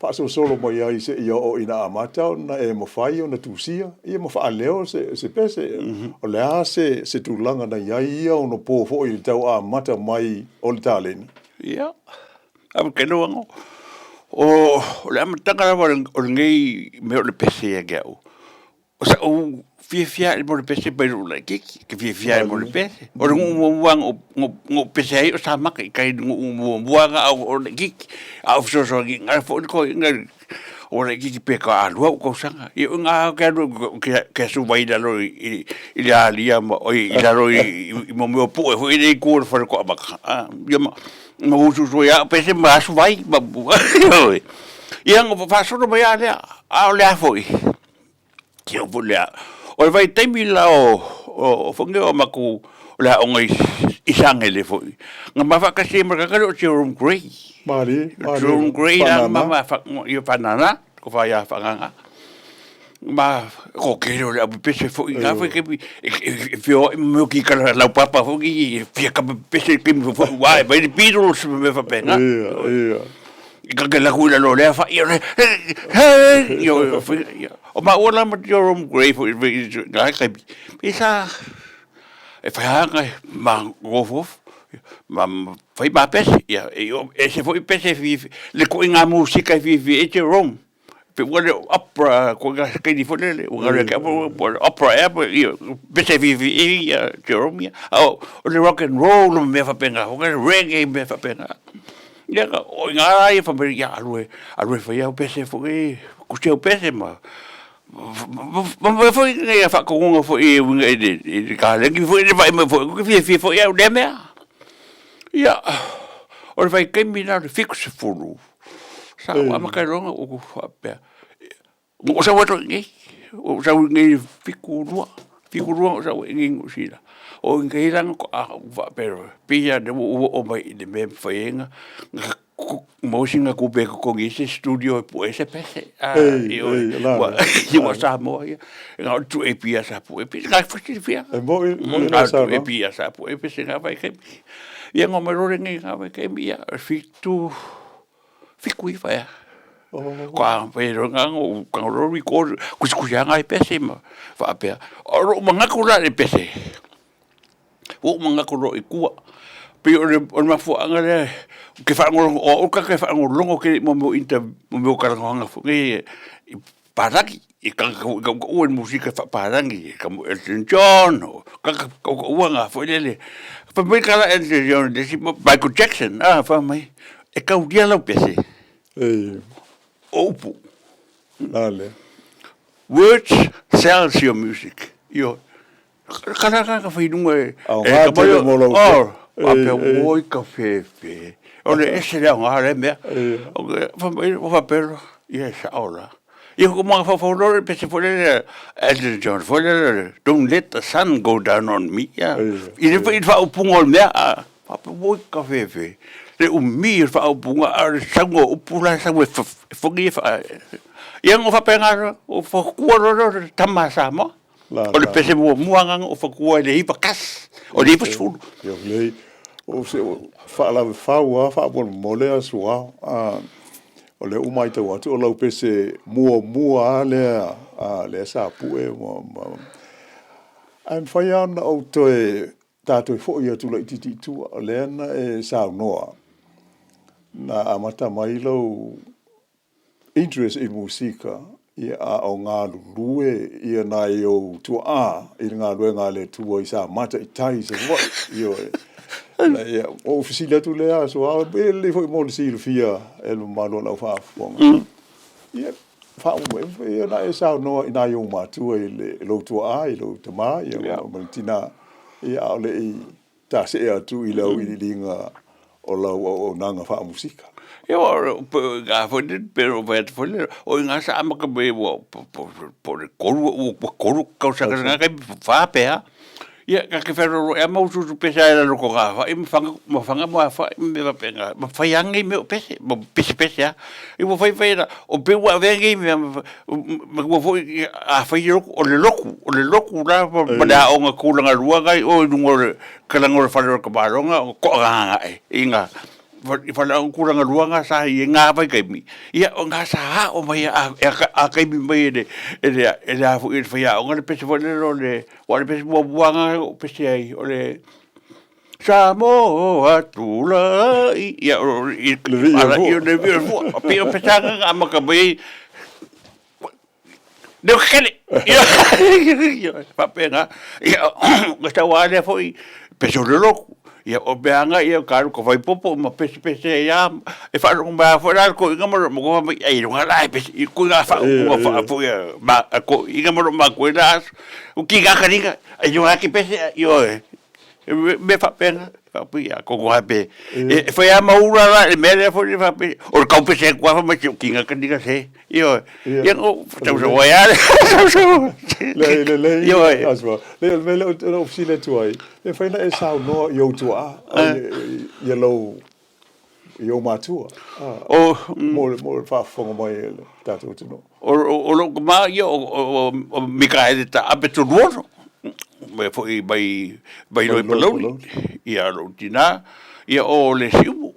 faasolosolo mai ai seia oo ina amata ona e mafai ona tusia, ia ma faaleo se, se pese. O le a se, se tulaga na i ai ia ona po foi i le tau amata mai o le taleni? Ia, a ke no ango. O le amataga lava o lenei mea o le pese ia te au. O sa'u fiafia i le mo le pese mai lo'u laitiiti, ke fiafia i le mo le pese. O le nuu muamua na ou pese ai o Samata i tai i le nuu muamua na a o laitiiti. A o fesoasoani ina foi le toeaina ua laitiiti pe toalua ou tausaga. Ia o i ina ou te alu ou te asu mai i lalo i le alia ma oi i lalo i mo mea o pue foi lea i tua o le fale toamata a, ia ma usuusu ai lava au pese ma asu vai. Ia na faasolo mai lava lea, a o le a foi? O le vaitaimi la o foi nei o matou o le aoga i i Sagele foi. Na ma faatasi ai ma le tagata lea o Jerome Grey. Malie, malie. Jerome Grey la ma ma fa, ia Faanana, ko fa ia Faanana. Ma ko kele o le au pepese foi i ngā foi taimi, e feoai ma mea o kikala laupapa foi i fia kapa pepese i taimi foi uā e mai le Beatles ma mea faapena. Ia, ia. I ka ke laku i lalo o lea whai, o le, hei, i o, o maua la ma Jerome Grey foi i ngā taimi. Pe sa, e whai hanga ma ngofofo, ma whai ma pese, ia, e ese foi pese e whiwhi, le ko i ngā musika e whiwhi e Jerome. Pe ua le opera, ko ngā kaini foi lele, ua ngā ke opera, opera ea, pe ia, pese whiwhi e ia Jerome ia. O, o le rock and roll ma mea whapenga, o le reggae mea whapenga. Ia ka, o i ngā rā ia whameri, ia alu e, alu e whai au pese foi, kusi au pese ma, ma mea foi ngai a whakongonga foi e winga i le, i le kālengi foi, le whai mai foi, kuke whia whia foi au lea mea. Ia, o le whai kaimi nā le 70, Sa ua amata loa ona ou faapea, ua ou sau atu i inei, ua ou sau i inei i le 72, 72 na ou sau ai i inei i Niu Sila. O i inei la na faatoa ou faapea loa, pei lava lea ua ou oo mai i le mea e mafai ai ona maua sina tupe e totogi ai se studio e pue ai se pese. Ua Samoa ia, na o le 2AP lava sa pue ai pese, na e silafia. E moni, moni lau saunoaga. Na o le 2AP lava sa pue ai pese i na vaitaimi. Ia na omai loa lenei i na vaitaimi, ia 7, 79 ea. Kua whai roa ngā ngō, ka ngō record, kusikusi anga i pese ma whaapea. O roo mangaku la le pese. O mangaku ro i kua. Pei o le, o le mafuaanga lea, ke whaangolongo, o au ka ke whaangolongo ke mo mo inter, mo mo karangohanga fo nge, i paraki, i ka ka ka ka ua musika wha parangi, ka mo Elton John, o ka ka ka ka ua ngā fo lele. Wha mai ka la Elton John, le si Michael Jackson, ah, wha mai. E kauria lau pese. Ei. O upu. Lale. Words sells your music. Io. Ka rā ka whai runga e. Au ngā tele mō lau. Oh, whapea oi ka whewhe. O le ese lea o ngā re mea. O ke whamai o whapea ia e sao la. Ia ko mga whawhau lore pese fo lele Elton John fo lele don't let the sun go down on me. I le whai whaupunga o le mea. Faapea, Oi ka whewhe, le umi o le whaaupunga, a o le sauga o upu la e sau e whangi e wha... Ia ngo whapenga roa, o whakua roa roa le tama a Samoa. O le pese muamua nganga o whakua i le hipa kas, o le hipa sefulu. Ia lei, o se whaalave whau a whaamolemole a sua, o le uma i tau atu o lau pese muamua a lea, a lea sa pue ma, ae mawhai a ona ou toe Tātou foi atu laitiiti i tua, o lea na e saunoa, na amata mai lou interest i musika, ia a o galulue ia nai ou tua'a i le galuega a le Atua i Samata i tai i Savaii, ioe. Na ia, ua ou fesili atu lea aso, a e lelei foi mo le silafia e le mamalu o lau faafofoga. Ia, faamoemoe ia na e saunoa i nai ou matua i le lou tua'a i lou tamā ia ma le tinā, ia a o le i tasee atu i le auiliiliga o lau auaunaga faamusika. Ia ua ngā foi nei pe o fai atu foi lea, o i ngā sa amata mai ua po le kolu ua kolu tausaga ngā kai whā pea. Ia, ka ke whenoro e ama utu pese ai lalo ko ngā whai, ma whanga, ma whanga ma whai, me whape ngā, ma whai angi me o pese, ma pese pese a. I ua whai whai ra, o pe ua ave angi me, ma ua foi, a whai roku, o le loku, o le loku la, ma le aonga kūlanga rua ngai, o i runga o le, kalanga o le whare o ka maronga, o koa ngā e, i ngā, i whare o kūlanga rua ngā sa i ngā whai kaimi. Ia, o ngā sa ha o mai a, a, a kaimi mai e le, e le, e le a fui, e le whai aonga le pese whai le, le, Ua le pese muamuaga o pese ai, o le Samoa tulai, ia, o, i, Le vii o le ala, fua. i, le vii o le fua. Pei o pesaga nga amata mai ai, leo kekele. Ia, ia, faapena. Ia, o sau lava lea foi, pese o le lotu. Ia, o mea nga ia, ka alu ka faipopo ma pesepese ai lava, e faalogo mai lava foi la le toeaina ma lou matua fai mai, ai luga la e pese, i koe faaupuga faafoia ma toeaina ma lou matua i la aso, o ki ka kaliga, ai luga ki pese, ioe, e mea faapena. Faapea, ia, koko hape. E whai a maura la, e mea lea foi le faapea, o le kaupese atu afa mai te o kinga kanika se. Ioe. Ia, o, tau sa wai ale. Tau sa wai. Le, le, le, Ioe. Asma. Le, le mea lea o lou fesili atu ai, pe mafai ona e saunoa i ou tuaa, i lou, i ou matua, o, mo le, mo le faafofoga mai a le tatou atunuu. O lou tama ia o Mikaele Taape Toluono, mai foi mai Vailoa i Palauli, ia lou tina, ia o le Siumu.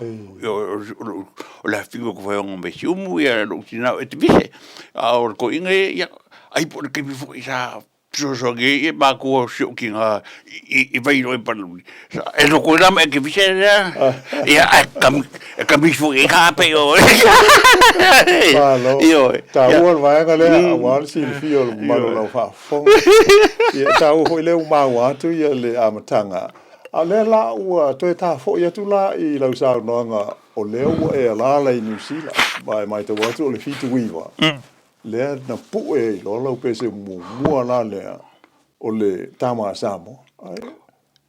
O le afiga o Faioga mai Siumu, ia lou tina o Etevise. A o le toeaina ia, ai po o le taimi foi sa fesoasoani ai ia matua o si ou tina i Vailoa i Palauli. E loko ai la ma Etevise lea, ia ae e kamisi foi i ai ka pei o... Malo. Ioe. Taua le vaega lea, aua le silafia o le mamalu o lau faafofoga. Ia, e taua foi lea ua maua atu ia le amataga. A o lea la ua toe tafo'i atu la i lau saunoaga o lea ua e alaala i Niu Sila, ma e matau atu o le 79, lea na pue ai loa lau pese muamua la lea o le tama a Samoa.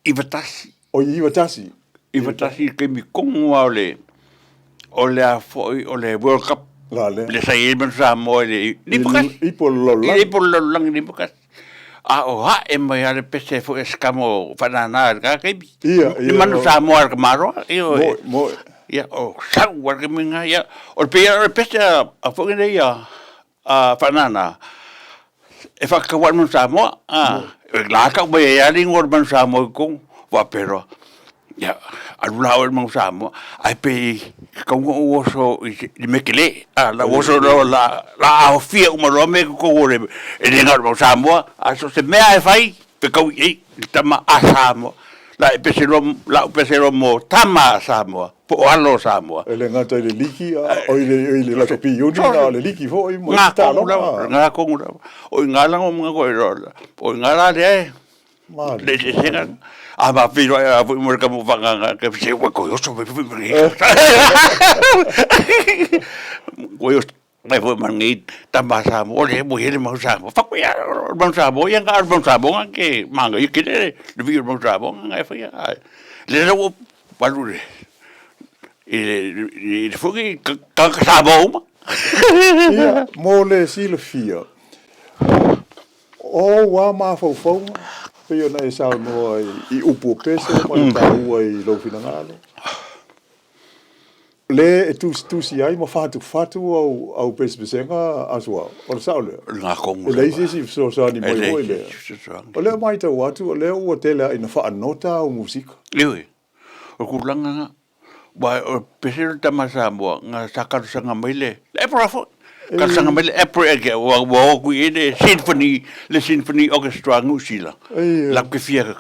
91. Oi, 91. 91 i le taimi tonu lava o le, o le a foi, o le World Cup. La lea. Le sa i ai le manu Samoa i le 91. I ipo o le lalolagi. I ipo o le lalolagi i le 91. A o hae mai lava le pese foi a se tama o Faanana i lena taimi. Ia, ia. Le manu Samoa a le tamaloa. Ioe. Moe, moe. Ia, o sau lava le taimi lena. Ia, o le pei lava o le pese a foi nei a a Faanana, e whakakawa le manu Samoa, a, e la kau mai ai le ingoa o le manu Samoa i totonu, faapea loa, ia, alu la oe i le manu Samoa, ae pe tatau ona ou oso i le mea tele, a, la ou oso loa la, la aofia uma loa mea i totonu o le, e le na o le manu Samoa, a so o se mea lava e fai, fetau i ai le tama a Samoa. La e pese loa, la ou pese loa mo tama a Samoa, po o alo o Samoa. E le gata i le liki, o i le, i le lakapi union, a o le liki foi ma isi taaloga. Ngā kongu lava. O i ngā langa o mga koe roa. O i ngā rā lea e. Le eseesega. A ma whiroa e a foi mo le kamo whanganga, ke se ua koe oso me foi me Koe oso mai foi ma nei tama Samoa, o le mo hele mau Samoa. Whako ia, o le mau Samoa, ia ngā o le mau Samoa ngā ke manga, ia kere le vi o le mau Samoa ngā ngā e whai a. Le rau o palu le, i le, i le foi ka ka Samoa uma. Ia, mo le silafia, o ou lava mafaufauga, pei ona e saunoa i upu o pese ma le taua i lou finagalo. Le e tusitusi ai ma fatufatu au, au pesepesega a Suao. O le sao lea? Ngā kongu E leai se isi fesoasoani mai foi lea. O lea matau atu, o lea ua tele lava ina faanota au musika. Ioe, o le tulaga lena. Aua o le pese o le tama Samoa, na sa talosaga mai le, le Emperor foi. Talosaga mai le Emperor ia te au, ua o atu i ai le Symphony, le Symphony Orchestra a Niu Sila. Latou te fia, e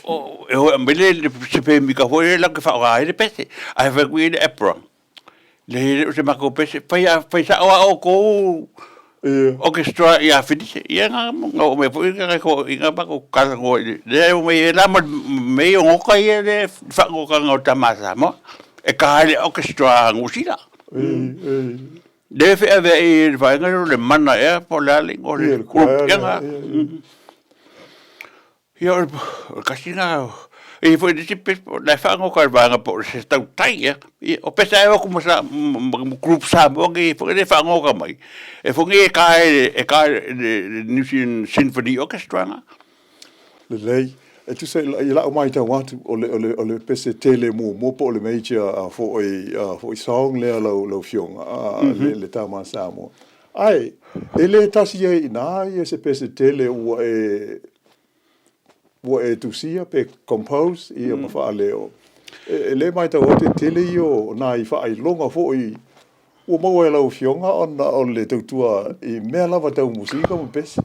o e aumai le se pemita foi lea latou te faaaoga ai le pese. Ae fai atu i ai le Emperor, leai e le o se matou pese, fai a, fai sao lava outou orchestra ia Finise. Ia na, na oo mai foi nai toeaiina matou talanoa i le, lea e omai ai la ma mea ia o nota ia le faanotaga o tama a Samoa, e ta ai le orchestra a Niu Sila. Lea e feaveai i le vaega lea o le mana ea po o le a le igoa o le group ea na. Ia o le tasi lena, e i ai foi le isi pese, o la e faanoka e le vaega po o se tautai ea. Ia o pese lava e o atu ma ma group Samoa nei foi lea e faanoka mai, e foi nei e ta ai e ta ai le New Zealand Symphony Orchestra na. Lelei. E tusa i lau matau atu, o le, o le, o le pese tele muamua po o le major foi, foi song lea lau, lau Afioga, le, le Tama a Samoa. Ae, e le tasi ai i ina ia se pese tele ua e, ua e tusia pe compose ia ma faaleo. E, e le matau atu e tele ia o nai faailoga foi Ua maua e lau Afioga ona o le tautua i mea lava tau musika ma pese.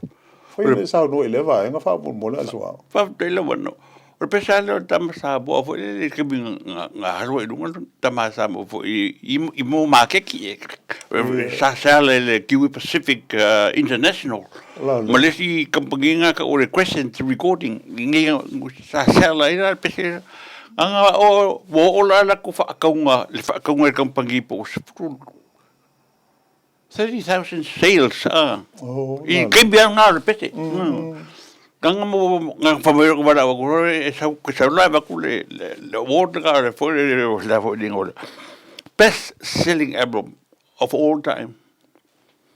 Fai le saunoa i lea vaega faamolemole a Suao. Faafetai lava no. O le pese lava lea o le tama Samoa foi lele i le taimi na alu ai i luga le tama Samoa foi i mō maketi e. Sa sell e le Kiwi Pacific International ma le isi kamupani na tau o le Crescent Recording sa sell ai la le pese lea. Ana o, ua oo la latou faatauga, le faatauga i le kamupani po o 30,000 sales, a. Oh, I taimi lava lena o le pese. Ganga mo nga fa mai ko wala ko e sau ke sau la va ku le le award ka le fo le la fo ni ngol. Best selling album of all time.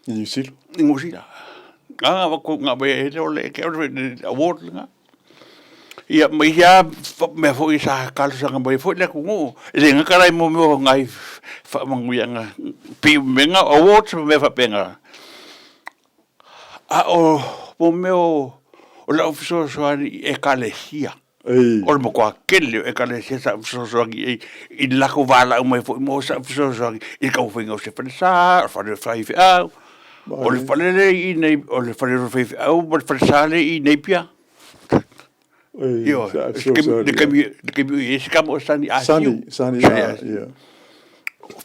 I New Zealand. I New Zealand. Nga va ku nga be le le ke le award nga. Ia ma ia mea foi sa talosaga mai foi le atunuu, e le gata la i mea o nai faamanuiaga pei o mea na o awards ma mea faapena, a o mo mea o lau fesoasoani i Ekalesia. O le matua tele o Ekalesia sa ou fesoasoani i ai i le latou valaau mai foi mo sau fesoasoani i le taumafaiga o se falesa, o le fale o le faifeau, o le fale lea i inei, o le fale o le faifeau ma le falesa lea i Napier. Le taimi o i ai se tama o Sani Asiu. Sani, Sani,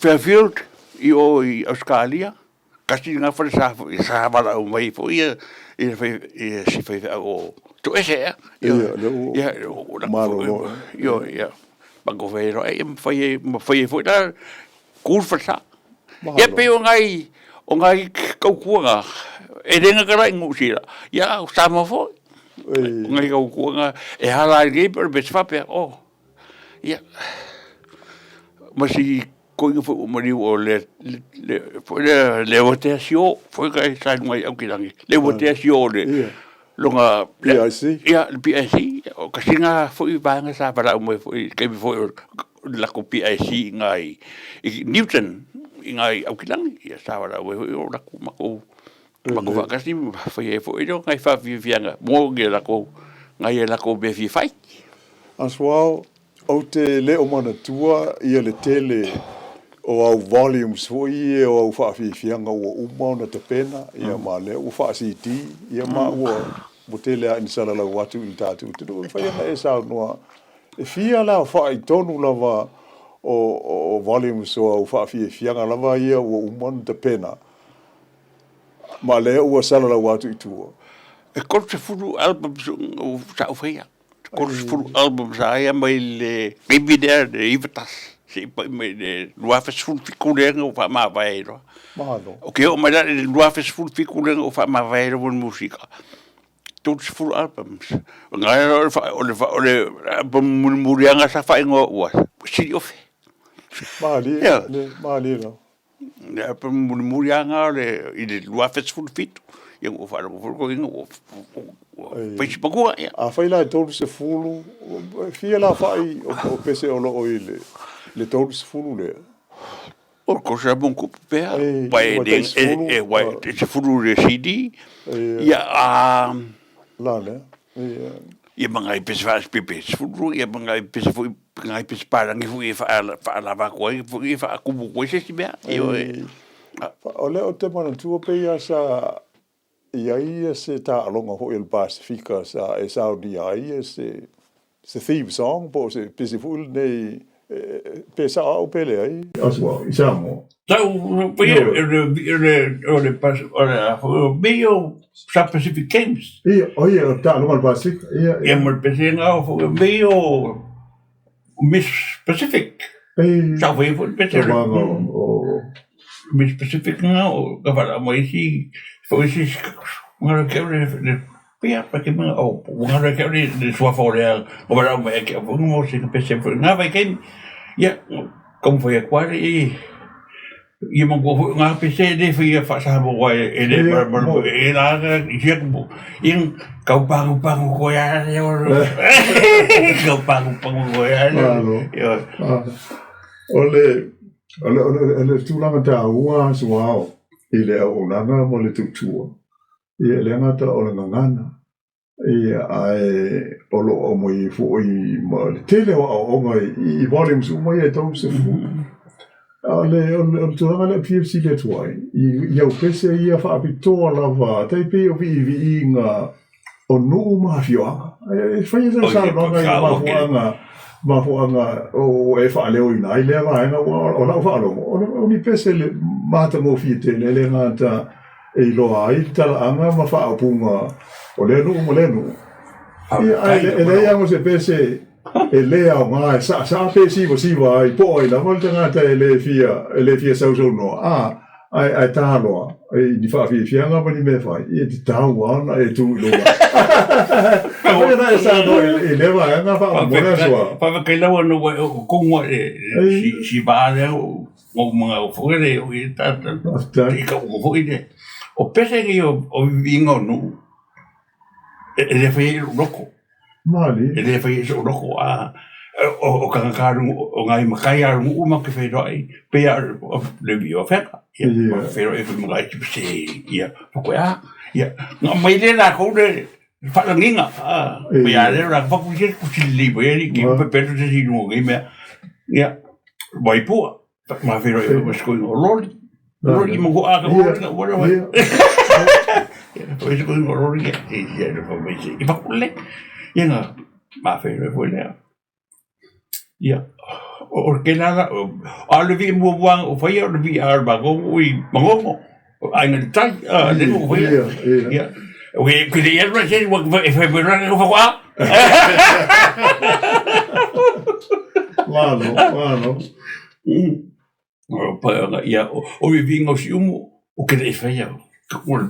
Fairfield i o i Ausetalia, tasi lena falesa foi sa valaau mai foi ia ia si faifeau o Toese ea. Ia, lea ua malolo. Ioe, ia. Matou feiloai ma fai ai ma fai ai foi la tu le falesa. Ia pei o nai o nai tautuaga e le gata la i Niu Sila, ia o Samoa foi. O nai tautuaga e ala ai nei pe o le mea se faapea, oh, ia, ma si toeaina foi ua maliu o le foi lea Leuatea Sio foi kai sa i luga i Aukilani, Leuatea Sio le lona PIC. Ia, le PIC, o tasi lena foi vaega sa valaau mai foi i le taimi foi o le latou PIC i ina i Newton i ina i Aukilani, ia sa valaau mai foi o latou matou matou faatasi ma fai ai foi lea o nai faafiafiaga mo ni latou nai a latou mea e fia fai. Aso Ou te le o manatua ia le tele o au volumes foi ia o au faafiafiaga ua uma ona tapena, ia ma lea ua faa-CD, ia ma ua ua tele lava ina salalau atu i le tatou atunuu. E mafai ona e saunoa, e fia le aofai tonu lava o o volumes o au faafiafiaga lava ia ua uma ona tapena, ma lea ua salalau atu i tua? E 30 albums sa ou faia. 30 albums a ia mai le taimi lea le 91 seia pai mai le 2017 lea na ou faamavae ai loa. Malo. Ok, oo mai la i le 2017 lea na ou faamavae ai loa ma le musika, 30 albums. O na o le o le o le album mulimuliaga sa faaigoa ua Sili Ofe. Malie, malie lava. Ia pe mulimuli lava na o le, i le 2017, ia ua faalogo foi le toeaina ua fai si matua. Ia. Afai la e 30, e fia le aofai o pese o lo o i le 30 lea? O le 30 ma ona tupu pea, aua e, aua e 10 le CD, ia a... La lea. Ia ma nai pese faasipepe 12, ia ma nai pese foi nai pese palagi foi e faalava atu ai foi e faatumu atu ai se isi mea. Ioe. O lea ou te manatua pei lava sa i ai se taaloga foi a le Pasefika sa e saunia ai se se theme song po o se pese foi lenei pe sao au pe leai. Aso i Samoa. Tau pei o le o le o le o le mea o South Pacific Games. Ia, o ia, o le taaloga a le Pasefika. Ia, ia. Ia ma le pesega o foi mea o Miss Pacific. Ei. Sa foi foi le pese. Tamaga o Miss Pacific nga o ka whala mai isi foi isi ngaro ke le le pia pa ke mga o ngaro ke le le suafa o lea o whala mai ke o mo se pese foi nga vai ke ia Taumafai atu lava i ia matua foi o ngā pese e le whaia whaasahamoa e le maramarama e la i sia kupu ia kau pangu pangu koe a le kau pangu pangu koe a le O le o le o le tulaga taua suao i le auaunaga ma le tautua ia e le gata o le gagana Ia, ae o lo o aumai ai foi ma le tele o aoaoga i volumes uma ia e 30. A o le, o le, o le tulaga lea ou te fia fesili atu ai, i au pese ia faapitoa lava, tai pei o viiviiga o nuu ma afioaga. E fai ai sau saunoaga i le mafuaaga, mafuaaga o e faaleoina ai lea vaega, aua o lau faalogo, o ni pese le matagofie tele, e le gata e iloa ai le talaaga ma faaupuga o lea nuu ma lea nuu. Ia, ae e leai lava ma se pese e le aoga e saasaa pe sivasiva ai po o ai lava le tagata e le fia, e le fia sausaunoa. A, Ae, ae tā loa, i ni whaafiafiaga ma ni mea whai, ia te tau ana e tū i luga. Koia na e saunoa i lea vaega faamolemole a Suao. Faafetai lava ona ua e oo tonu ae si si vaa lea ua ou manao foi lea o i tata. Faafetai. I ka upu foi lea. O pese nei o viviiga o nuu, e le faia i lou loto. Malie. E le faia i sou loto, a o tagata a le nuu, o nai matai a le nuu matou te feiloai, pei lava o le vii o Afega. Ia, matou te feiloai foi ma nai se, ia, faapea, a, ia, na aumai lea e latou le faalagiga, a, pei lava lea o le a fatu se tusi lelei mai alii, te i ua pepelo se isi i luga o nei mea. Ia, Vaipua. Ma feiloai foi ma si toeaina o Loli. Loli ma ko aka Loli na ua lewa. O si toeaina o Loli ia, e ia le fai mai se i fakule. Ia na ma feiloai foi lea. Ia, o le kela la, a o le vii muamua o faia o le vii a le matou i Manono. O Aiga i le Tai, a, le nuu foi ia. Ia. O ke ke le ia se ua e fai mai ranga ko a. Malo, malo. O pa ia o viviiga o Siumu o ke le faia. Ua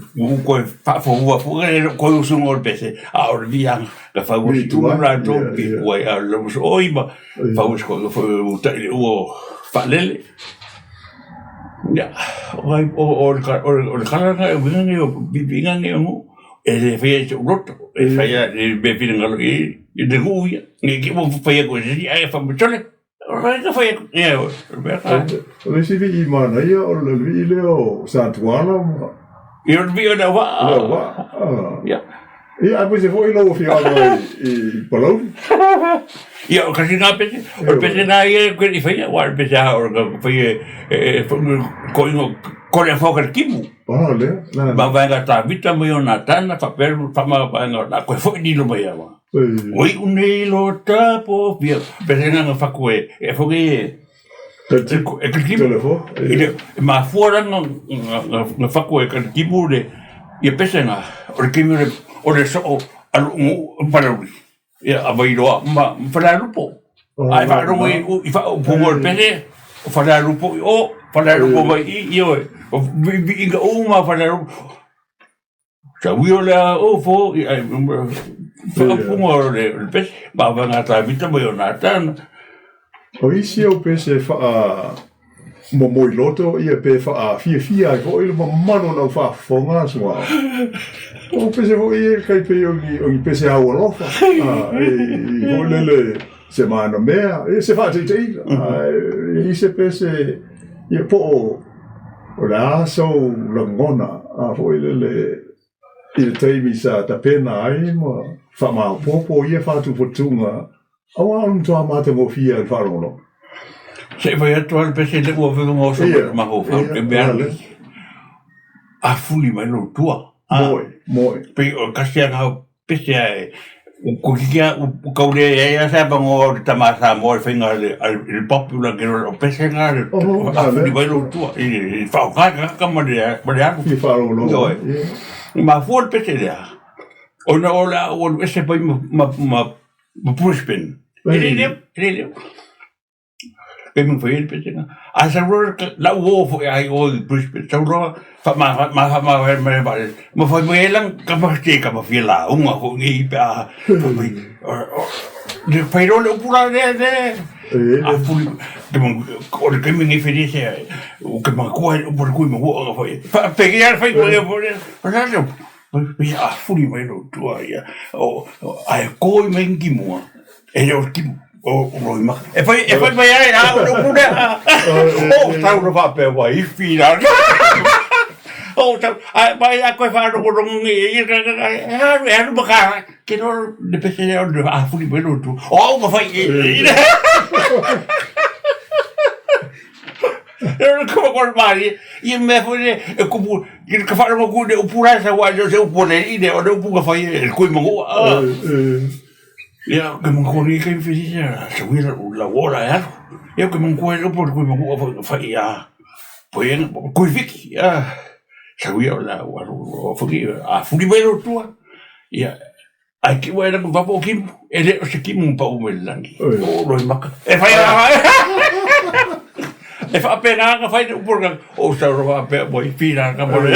koe faafoua foi le koe usuga o le pese, a o le viaga na fau o Siumu latou pi tuai a o le lauuso oi ma fau se koe foi o tai le ua faalele. Ia, o le kala lena e uiga nei o viviiga nei o nuu, e le faia i sou loto, e faia i le mea e finagalo i ai le nuu ia. Ne i te i ua fai atu e se isi ae fai mai, sole, o lea na fai atu, ia, o le mea lena. O le isi vii manaia o le vii lea o Satuala ma... Ia, o le vii o Leauvaa. Leauvaa. Ia. Ia, aemaise foi lau afioaga i Palauli. Ia, o kasi nā pese, o le pese nā ia e i whaia, wa le pese a o ka whaia e koingo kore a whaka le kimu. Ah, lea, nā. Ma vaenga tā vita mai o nā tāna, whapea, whama vaenga, nā koe foi nilo mai awa. Oi unei lo tapo, pia, pese ngā ngā whaku e, e whoki e, E Telefo. E mafua la nga faku e kalikimu le ia pesega o le taimi o le soo a lou nuu i Palauli ia a Vailoa ma Falealupo. Ae faalogo i faaupuga o le pese o Falealupo i o, Falealupo mai i i, ioe, o viiviiga uma a Falealupo. Sau o le a ofo i ai whakapunga o le pese, ma wanga tā vita mai o nā tāna. O isi au pese whaa momoi loto ia pe whaa fiafia ai foi le mamalu o le au faafofoga aso ao. O pese foi ia kai pei o ni, o ni pese au alofa. Ah, e, i foi lele se mana mea, e se whaataitaiga. Ah, e, i se pese ia po o O le a sou lagona a foi lele i le taimi sa tapena ai ma faamaopoopo ia faatuputuga auā o le matua matagofie ai le faalogologo. Se i fai atu lava le pese lea ua vevega oso mai le mafaufau e mea nei, a fuli mai lou tua. Moe, moe. Pei o le kasi lava o pese ae ua kiki lava ua tau leai lava se avanoa o le tama Samoa i le faiga a le popular ke o pese na a fuli mai lou tua i le faaaoga le tagata ma le alu. Fia faalogologo. Ioe. Mafua le pese lea ona o le a ou alu ese mai ma Brisbane. E le leo, e le leo. Pei ma fai ai le pesega. A sau loa lau uo foi ai o i Brisbane, sau loa whaamawhai mai vaalele. Ma fai mai ai lang kama te kama fia lauga foi nei pe a fai mai. Le fai loa le upu la lea le a fuli te o le taimi nei fai se o ke makua ai upu le kui ma ua fai. Fa pegi a fai ko le po le. O le le a fuli mai lo tua ia. O ai koi mai ki mua. E le o le timu, o Loimaka. E fai, e fai mai ai a o le upu lea. O tau na faapea ua ifi la. O tau, ai mai a koe whaarongorongo ngi e e alu, e alu maka. Ke no le pese lea o le a fuli mai lo tu. O au ka fai e. E o le kama koe mari, i mea foi le, e kupu, i ka whaarongo ku le upu la sa wa se upu le i le o le upu ka fai e le kui mangua. Ia, ke mangkua ni kai whiri ia, sa wira u la wola e alu. Ia, ke mangkua e upo kui mangua fo whai ia, po ia, kui wiki, ia, sa wira o la waru, o whaki, a furi mai ro tua. Ia, ai ki wai rangu papo o kimu, e le o se kimu pa u mai langi, o roi maka. E whai a, E faapena ona fai le upu o le tagata, o sau loa faapea ua i pina ka mo le.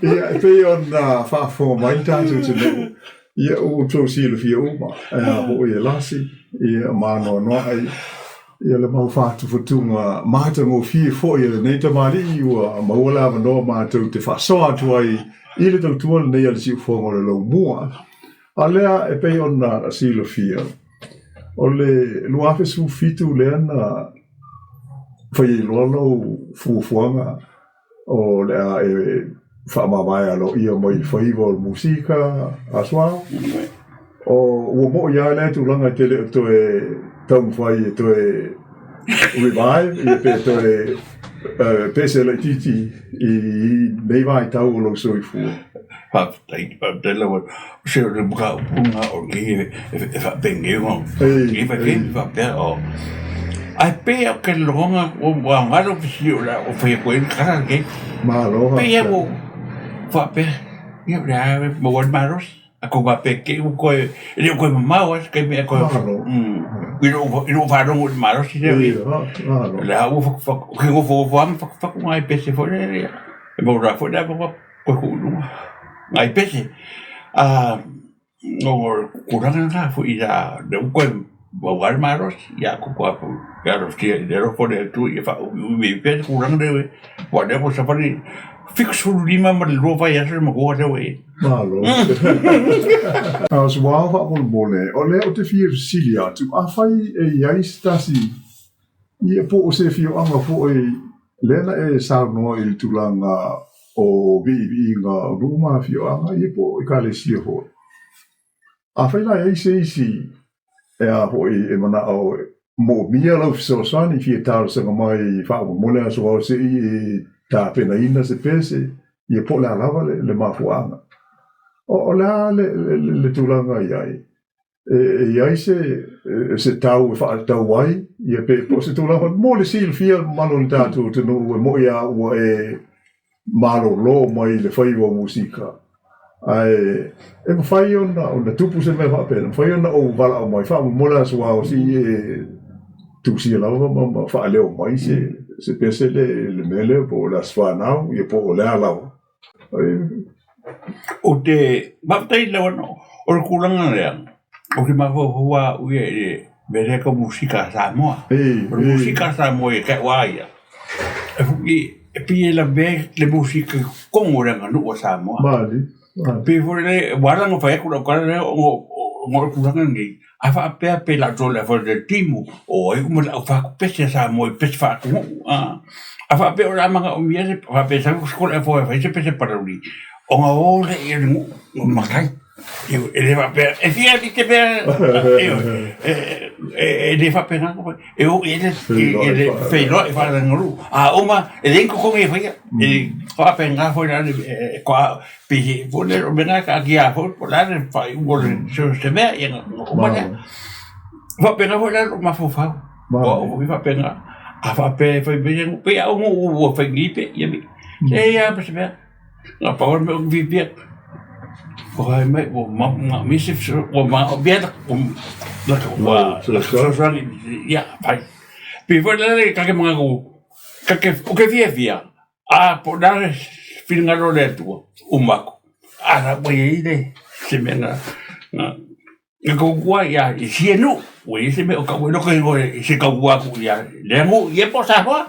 Ia, e pei ona faafofoga mai le tatou atunuu, ia ua outou silafia uma, e a foi e lasi, ia ma anoanoai, ia le mau faatufatuga matagofie foi a lenei tamalii ua maua le avanoa matou te faasoa atu ai i le tautua lenei a le Siufofoga o le Laumua. A lea e pei ona silafia, o le 2017 lea na fai ai loa lau fuafuaga o le a e faamavae aloaia mai le faiva o le musika a Suao. O, ua mo'i lava lea tulaga e te le o toe taumafai e toe revive, ia pe toe pese laitiiti i nei vaitau o lou soifua. Faafetai, faafetai lava. O se o le mataupu lena o lenei e faapenei ona e faapea o. Ae pei lava ou te lagona ua aoga lou fesili o le a ou fai atu ai le tala lenei. Malo faafetai. Pei lava ua faapea, ia o le a maua ai le malosi. Atonu faapea te i ua toe, e le o toe mamao lava se taimi ae toe, i lou faalogo i le malosi lea. O lea ua fatufatu, ou te nofonofo lava ma fatufatu nai pese foi lea, e maua foi le avanoa. Koe kuʻu i luga, nai pese. A o tulaga na foi ia lea ua toe maua lava le malosi, ia alofia i le alofa o le Atua ia faaumiumi ai pea le tulaga lea ua i ai. Aua o lea ua savali 75 ma le 2 vaiaso le matua lea ua i ai. Malo. A o se wā faamolemole, o lea ou te fia fesili atu, afai e i ai se tasi Ia, po o se afioaga foi lea na e saunoa i le tulaga o viiviiga o nuu ma afioaga, ia po o ekalesia foi. Afai la e i ai se isi e a foi e manao e moomia lau fesoasoani fia talosaga mai faamolemole aso ao se i e tapenaina se pese, ia po o le a lava le mafuaaga. O le a le tulaga i ai? E i ai se tau e faatatau ai, ia pe po o se tulaga mo le silafia mamalu o le tatou atunuu e mo'i lava ua e malolo mai le faiva o musika, ae e mafai ona tupu se mea faapena, e mafai ona ou valaau mai faamolemole aso ao se i e tusia lava ma faaleo mai se pese le mea lea po o le aso fanau ia po o le a lava. Ou te faafetai i lau afioga, o le tulaga lea, ou te mafaufau lava au ia i le mea lea e tau o musika a Samoa. O le musika a Samoa ia te au lava ia, e pei e lavea le musika i totonu o le aganuu a Samoa. E pei foi lele, ua ala ona fai atu lau tala lea ona o le tulaga lenei, A faapea pe latou le afai le timu, o ai uma le au faatupese a Samoa i pese faaatunuu, a. A faapea o le a manaomia se, faapea e sau se afoa e fai se pese Palauli, ona o lea i le nuu o matai. E le faapea, e fia te mea, e le faapena, e o i ai le feiloai faaleaganuu. A uma, e leai ni totogi e faia, e faapena foi la le Pei foi lea o mea na e taatia foi po o le a le faaiuga o le se mea ia ona uma lea. E faapena foi la lou mafaufau, o au foi e faapena, a faapea e fai mai e pei lava au ua fai nei pe ia e leai lava ma se mea. Na pau lava le mea ou te fiafia ai, fai mai ua manaomia se ua fesoasoani ia fai. Pei foi lele ta te manatu, ou te fiafia A po o le a le finagalo o le Atua, uma atu, a la ua i ai le se mea na na tautua ai ia i sia nuu, ua i ai se mea o tau ai lota igoa i se tautua atu ia lea nuu ia po o Samoa.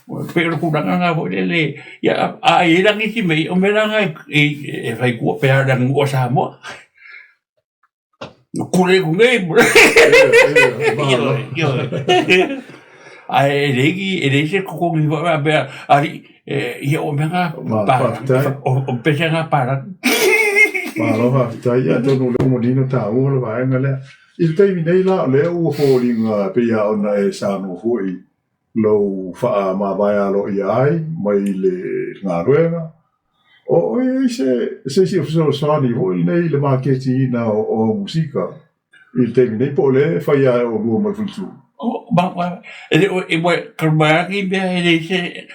E pei o le tulaga lena foi lele, ia a i ai la nisi mea, ia o mea la na e fai tua pe a o le aganuu a Samoa. Kore ku nei. Ae e leai ni, e leai se totogi foi faapea, alii, ia o mea na, o pese na palagi. Malo faafetai, ia atonu o lea ua manino taua le vaega lea. I le taimi nei la, o lea ua foliga e pei lava ona e saunoa foi lou faamavae aloaia ai mai le galuega, O i ai se se isi o fesoasoani foi lenei i le maketiina o au musika i le taimi nei po o lea e fai lava e oulua ma le faletua? E le o e talu mai lava lenei mea e leai se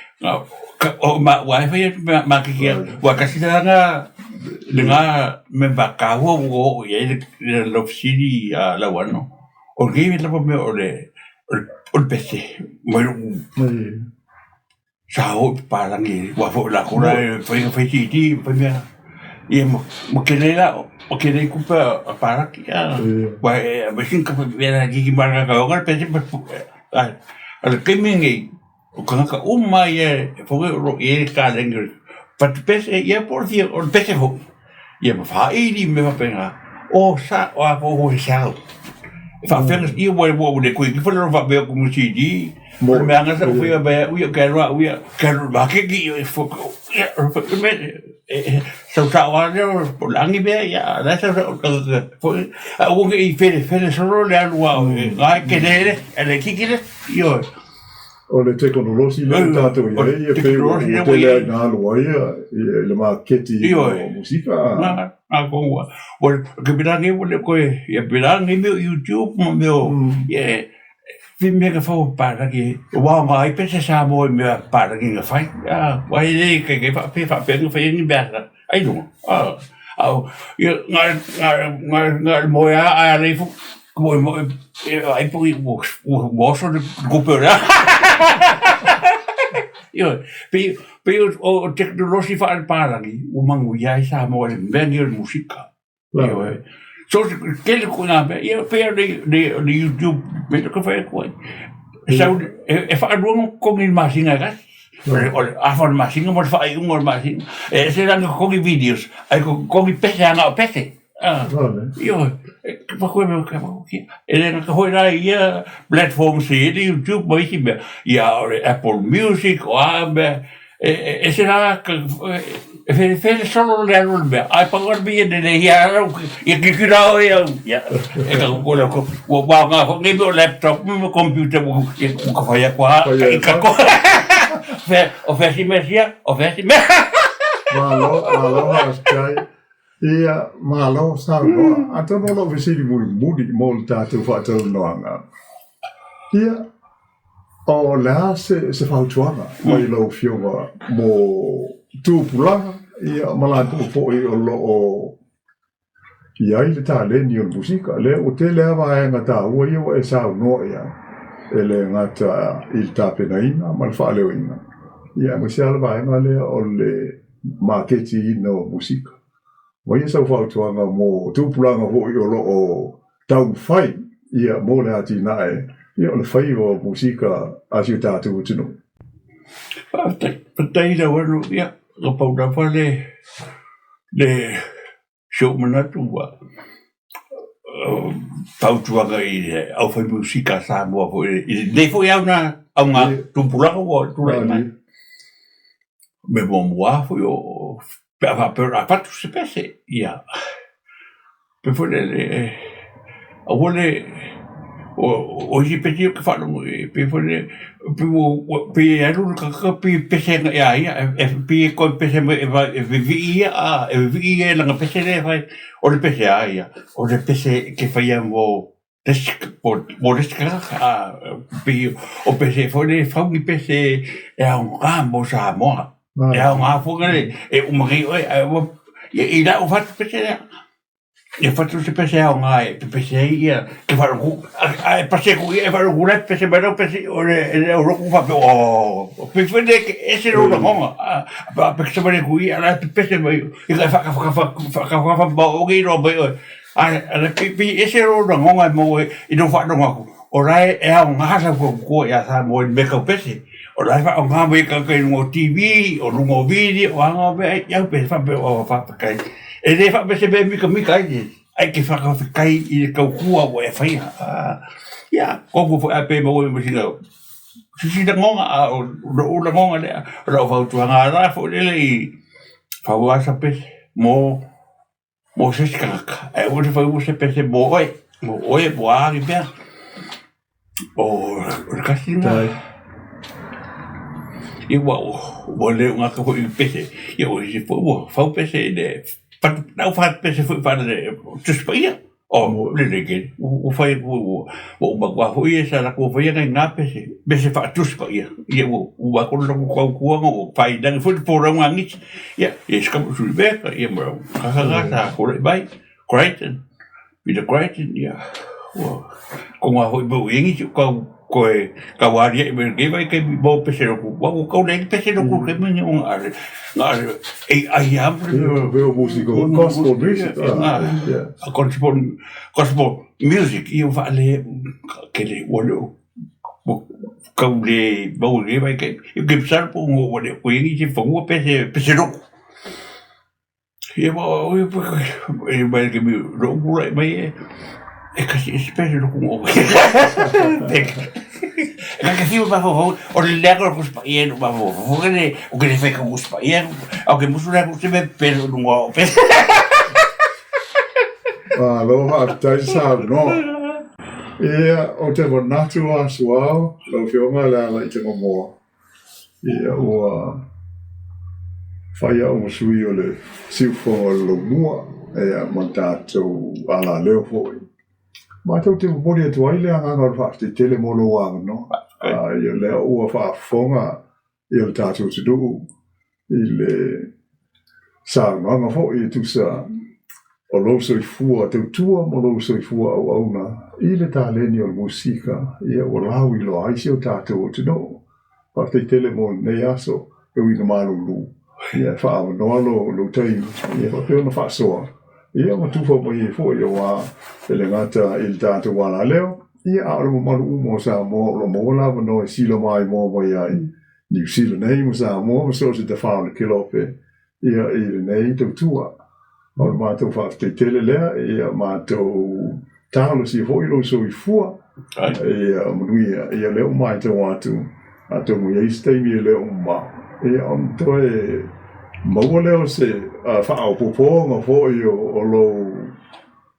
o maua lava e fai atu maketi aua tasi la lena mea taua ua oo i ai lau fesili a Lauano, o lenei lava mea o le. O le pese mai lou sa oo i papalagi aua foi o latou la e fai fai CD ma fai mea ia ma tele la ma tele ai tupe a papalagi a aua e aumai sina mea laitiiti mai lava le pese a o le taimi lenei O tagata uma lava ia e foi o lo o i ai le taleni o le fatu pese ia po o le fia o le pese foi ia ma faaili ma mea faapena. O sa o a ko he sau. E faafega ia ua ua le koe ki fale faapea ku mo CD. Mo le mea sa fia ba u ia ke roa u ia ke roa ba ke ki ia fo ia me sau sa wa le o langi mea ia la sa fo a u ke i fele fele solo le alu a ngai ke le le ki ki le io. O le tekonolosi lea ua tatou i ai, e pei ua tele ai ina alu ai i le maketi o musika. Nā ko ua, ua ke pila nei ua le koe, ia pila nei mea o YouTube ma mea o, ia e mea ka whau pārangi, wā ngā ai pese Samoa i mea pārangi nga whai, a, wai le ke ke wha wha pe nga whai ni mea ai lunga, a, a, ia ngā ngā ngā ngā moe a a le fu Moe moe, e ai po i ua ua oso le kupe o lea. Ioe, pei pei o o teknolosi faale-palagi ua manuia ai Samoa i le mea lenei o le musika. Ioe. So tele koe ngā mea, ia pei o le le le YouTube mea lea ka fai atu ai. E sau e e whaalua no kogi i le masina e kasi. O le o le afa o le masina ma le faaiuga o le masina. E ese la na kogi videos, ai ko kogi pese ana o pese. Ioe, e le gata foi la i ia platform se i le YouTube ma isi mea, ia o le Apple Music, o a mea, e ese la e felefele solo le alu o le mea, ae pau lava le mea ia lelei ia au, ia kilakila oe au, ia, e ka kua lea ua aoga foi nei mea o laptop ma computer ua ka fai atu lava i katoa. O fea si mea sia, o fea si mea. Malo, malo faafetai. Ia, malo saunoa. Atonu o lou fesili mulimuli mo le tatou faataunoaga. Ia, o le a se, se fautuaga mai lau Afioga mo tupulaga, ia, ma latou foi o lo o i ai le taleni o le musika. Lea ua tele lava vaega taua ia ua e saunoa i ai, e le gata i le tapenaina ma le faaleoina, ia, aemaise lava le vaega lea o le maketiina o musika. Aumaia sau fautuaga mo tupulaga foi o lo o taumafai ia mo le atinae ia o le faiva o musika a si o tatou atunuu. Faafetai, faafetai lau Afioga, ia, na pau lava le, le Si ou manatu ua fautuaga i le aufaimusika a Samoa foi i lenei foi auga auga tupulaga ua tulai mai. Mea muamua foi o pe a faapea o le a fatu se pese, ia pei foi lele aua le o isi pese ia ou te faalogo i ai pei foi lele pei e alu le tagata pei e pese ana ia ia e pei e toe pese mai e vivii ia a e vivii ia e lana pese lea e fai. O le pese a ia o le pese e te faia mo le isi mo le isi tagata a pei o pese foi lea e fau ni pese e aoga mo Samoa. E aoga foi lea e uma nei oe ae ua i lau fatu pese lea. Ia fatu se pese aoga e pepese ai ia ke faalogo ae pasi atu ia e faalogo la e pepese mai lau pese o le le au lotu faapea o pei foi lea e ese lou lagoga a pepese mai atu ia la e pepese mai ia e faatafatafa faatafatafa ma o nei iloa mai oe ae le pei pei ese lou lagoga e maua i lou faalogo atu o la e aoga lau fautua ia Samoa i le mea tau pese o la e faaaoga mai e tagata i luga o TV o luga o video o a na mea e au pese faapea o faafetai e le faapea se mea e mitamita ai le ae ke faafetai i le tautua ua e faia ia koko foi a pe maua ma sina sisi lagoga a o lou lagoga lea o lau fautuaga la foi lele i fau sa pese mo mo se isi tagata, ae aua le fai uma se pese mo oe, mo oe, mo a ni mea. O le kasi lena. Ia ua, ua le gata foi i le pese, ia o isi foi ua fau pese i le fatu, lau fatu pese foi faale Tusi Paia. O, lelei tele, ua fai atu foi ua uma atu lava foi ia sa latou faia nai na pese, pese faa-Tusi Paia. Ia ua uma atu le latou tautua ua fai foi le folauga a nisi. Ia, ia se kama sui mea, ia ma kakaka sa tulai mai, Crichton, Peter Crichton, ia, ua konga foi mau i nisi o kau. Koe taualiaʻi mai lenei vaitaimi mo pese loku ua ua kau leai ni pese loku i taimi nei ua na ale na ale ai a Mea o musika foi, gospel music. A gospel gospel music ia ua faale tele ua le o ua kau le maua i lenei vaitaimi. Ia ke masalo po ua le o i ai nisi fanua pese pese loku. Ia mai ke mi lou tulai mai e e kasi e spele loku o. E ka fiu mafaufau o le leaga o le Tusi Paia i lou mafaufau foi lele ou te le fai tau Tusi Paia ae ou te musu le atu se mea pepelo i luga o pese. Malo faafetai saunoa. Ia, ou te manatu lava Suao, lau Afioga Lealaiitagamoa. Ia ua fai au ma sui o le siufofoga o le laumua, ia ma le tatou alaleo foi. Matou te momoli atu ai le agaga o le faafetai tele mo lou avanoa. Ia lea ua faafofoga ia le tatou atunuu i le saunoaga foi e tusa o lou soifua tautua ma lou soifua auauna i le taleni o le musika, ia ua lauiloa ai si o tatou atunuu. Faafetai tele mo lenei aso, e ui ina malulu, ia e faaavanoa lo lou taimi, ia faapea ona faasoa, ia ma tufa mai ai foi aua e le gata i le tatou alaleo, ia a o le mamalu uma o Samoa o lo o maua le avanoa e sila maimoa mai ai Niu Sila nei ma Samoa ma so o se tafao o le Kelope ia i lenei tautua. O le matou faafetai tele lea, ia matou talosia foi lou soifua ia manuia. Ia lea ua matau atu, atonu e i ai se taimi e le o mamao, ia ona toe maua lea o se faaopoopoga foi o lou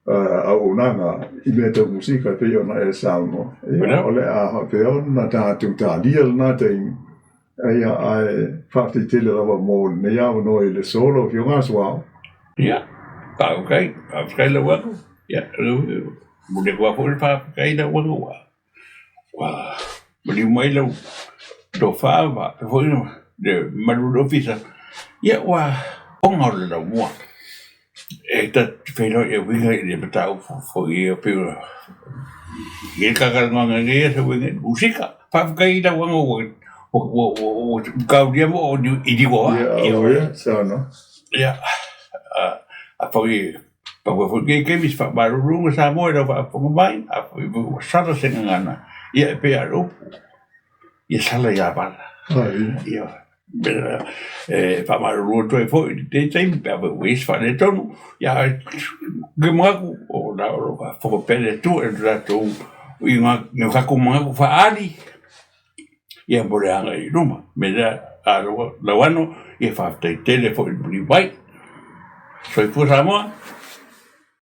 auaunaga i mea tau musika e pei ona e saunoa. Ia, o le a faapea ona tatou talia lena taimi, ia, ae faafetai tele lava mo lenei avanoa i le aso lau Afioga Suao. Ia, faafetai, faafetai lau Afioga. Ia, momoli atu lava foi le faafetai lau Afioga ua Ua maliu mai lau tofa faapea foi le mamalu o le Ofisa, ia ua oga o le laumua. E ta te feiloai e uiga i le mataupu foi ia pei ona i ai le talanoaga nei e uiga i le musika. Faafetai i lau Afioga ua taulia mo i liua. Ia, afai Pau foi lenei taimi se faamaluluga Samoa i lau faafofoga mai, afai foi ua sala se gagana, ia e pei lava o le upu, ia sala ia vala. Ia, e faamalulu atu ai foi i lenei taimi pe afai ua i ai se faaletonu, ia ae ou te manatu o lo o faafofoga pea le Atua i lo tatou i o tatou manatu faaali. Ia mo le agai i luma. O le mea lea, Lauano, ia faafetai tele foi i le maliu mai. Soifua Samoa.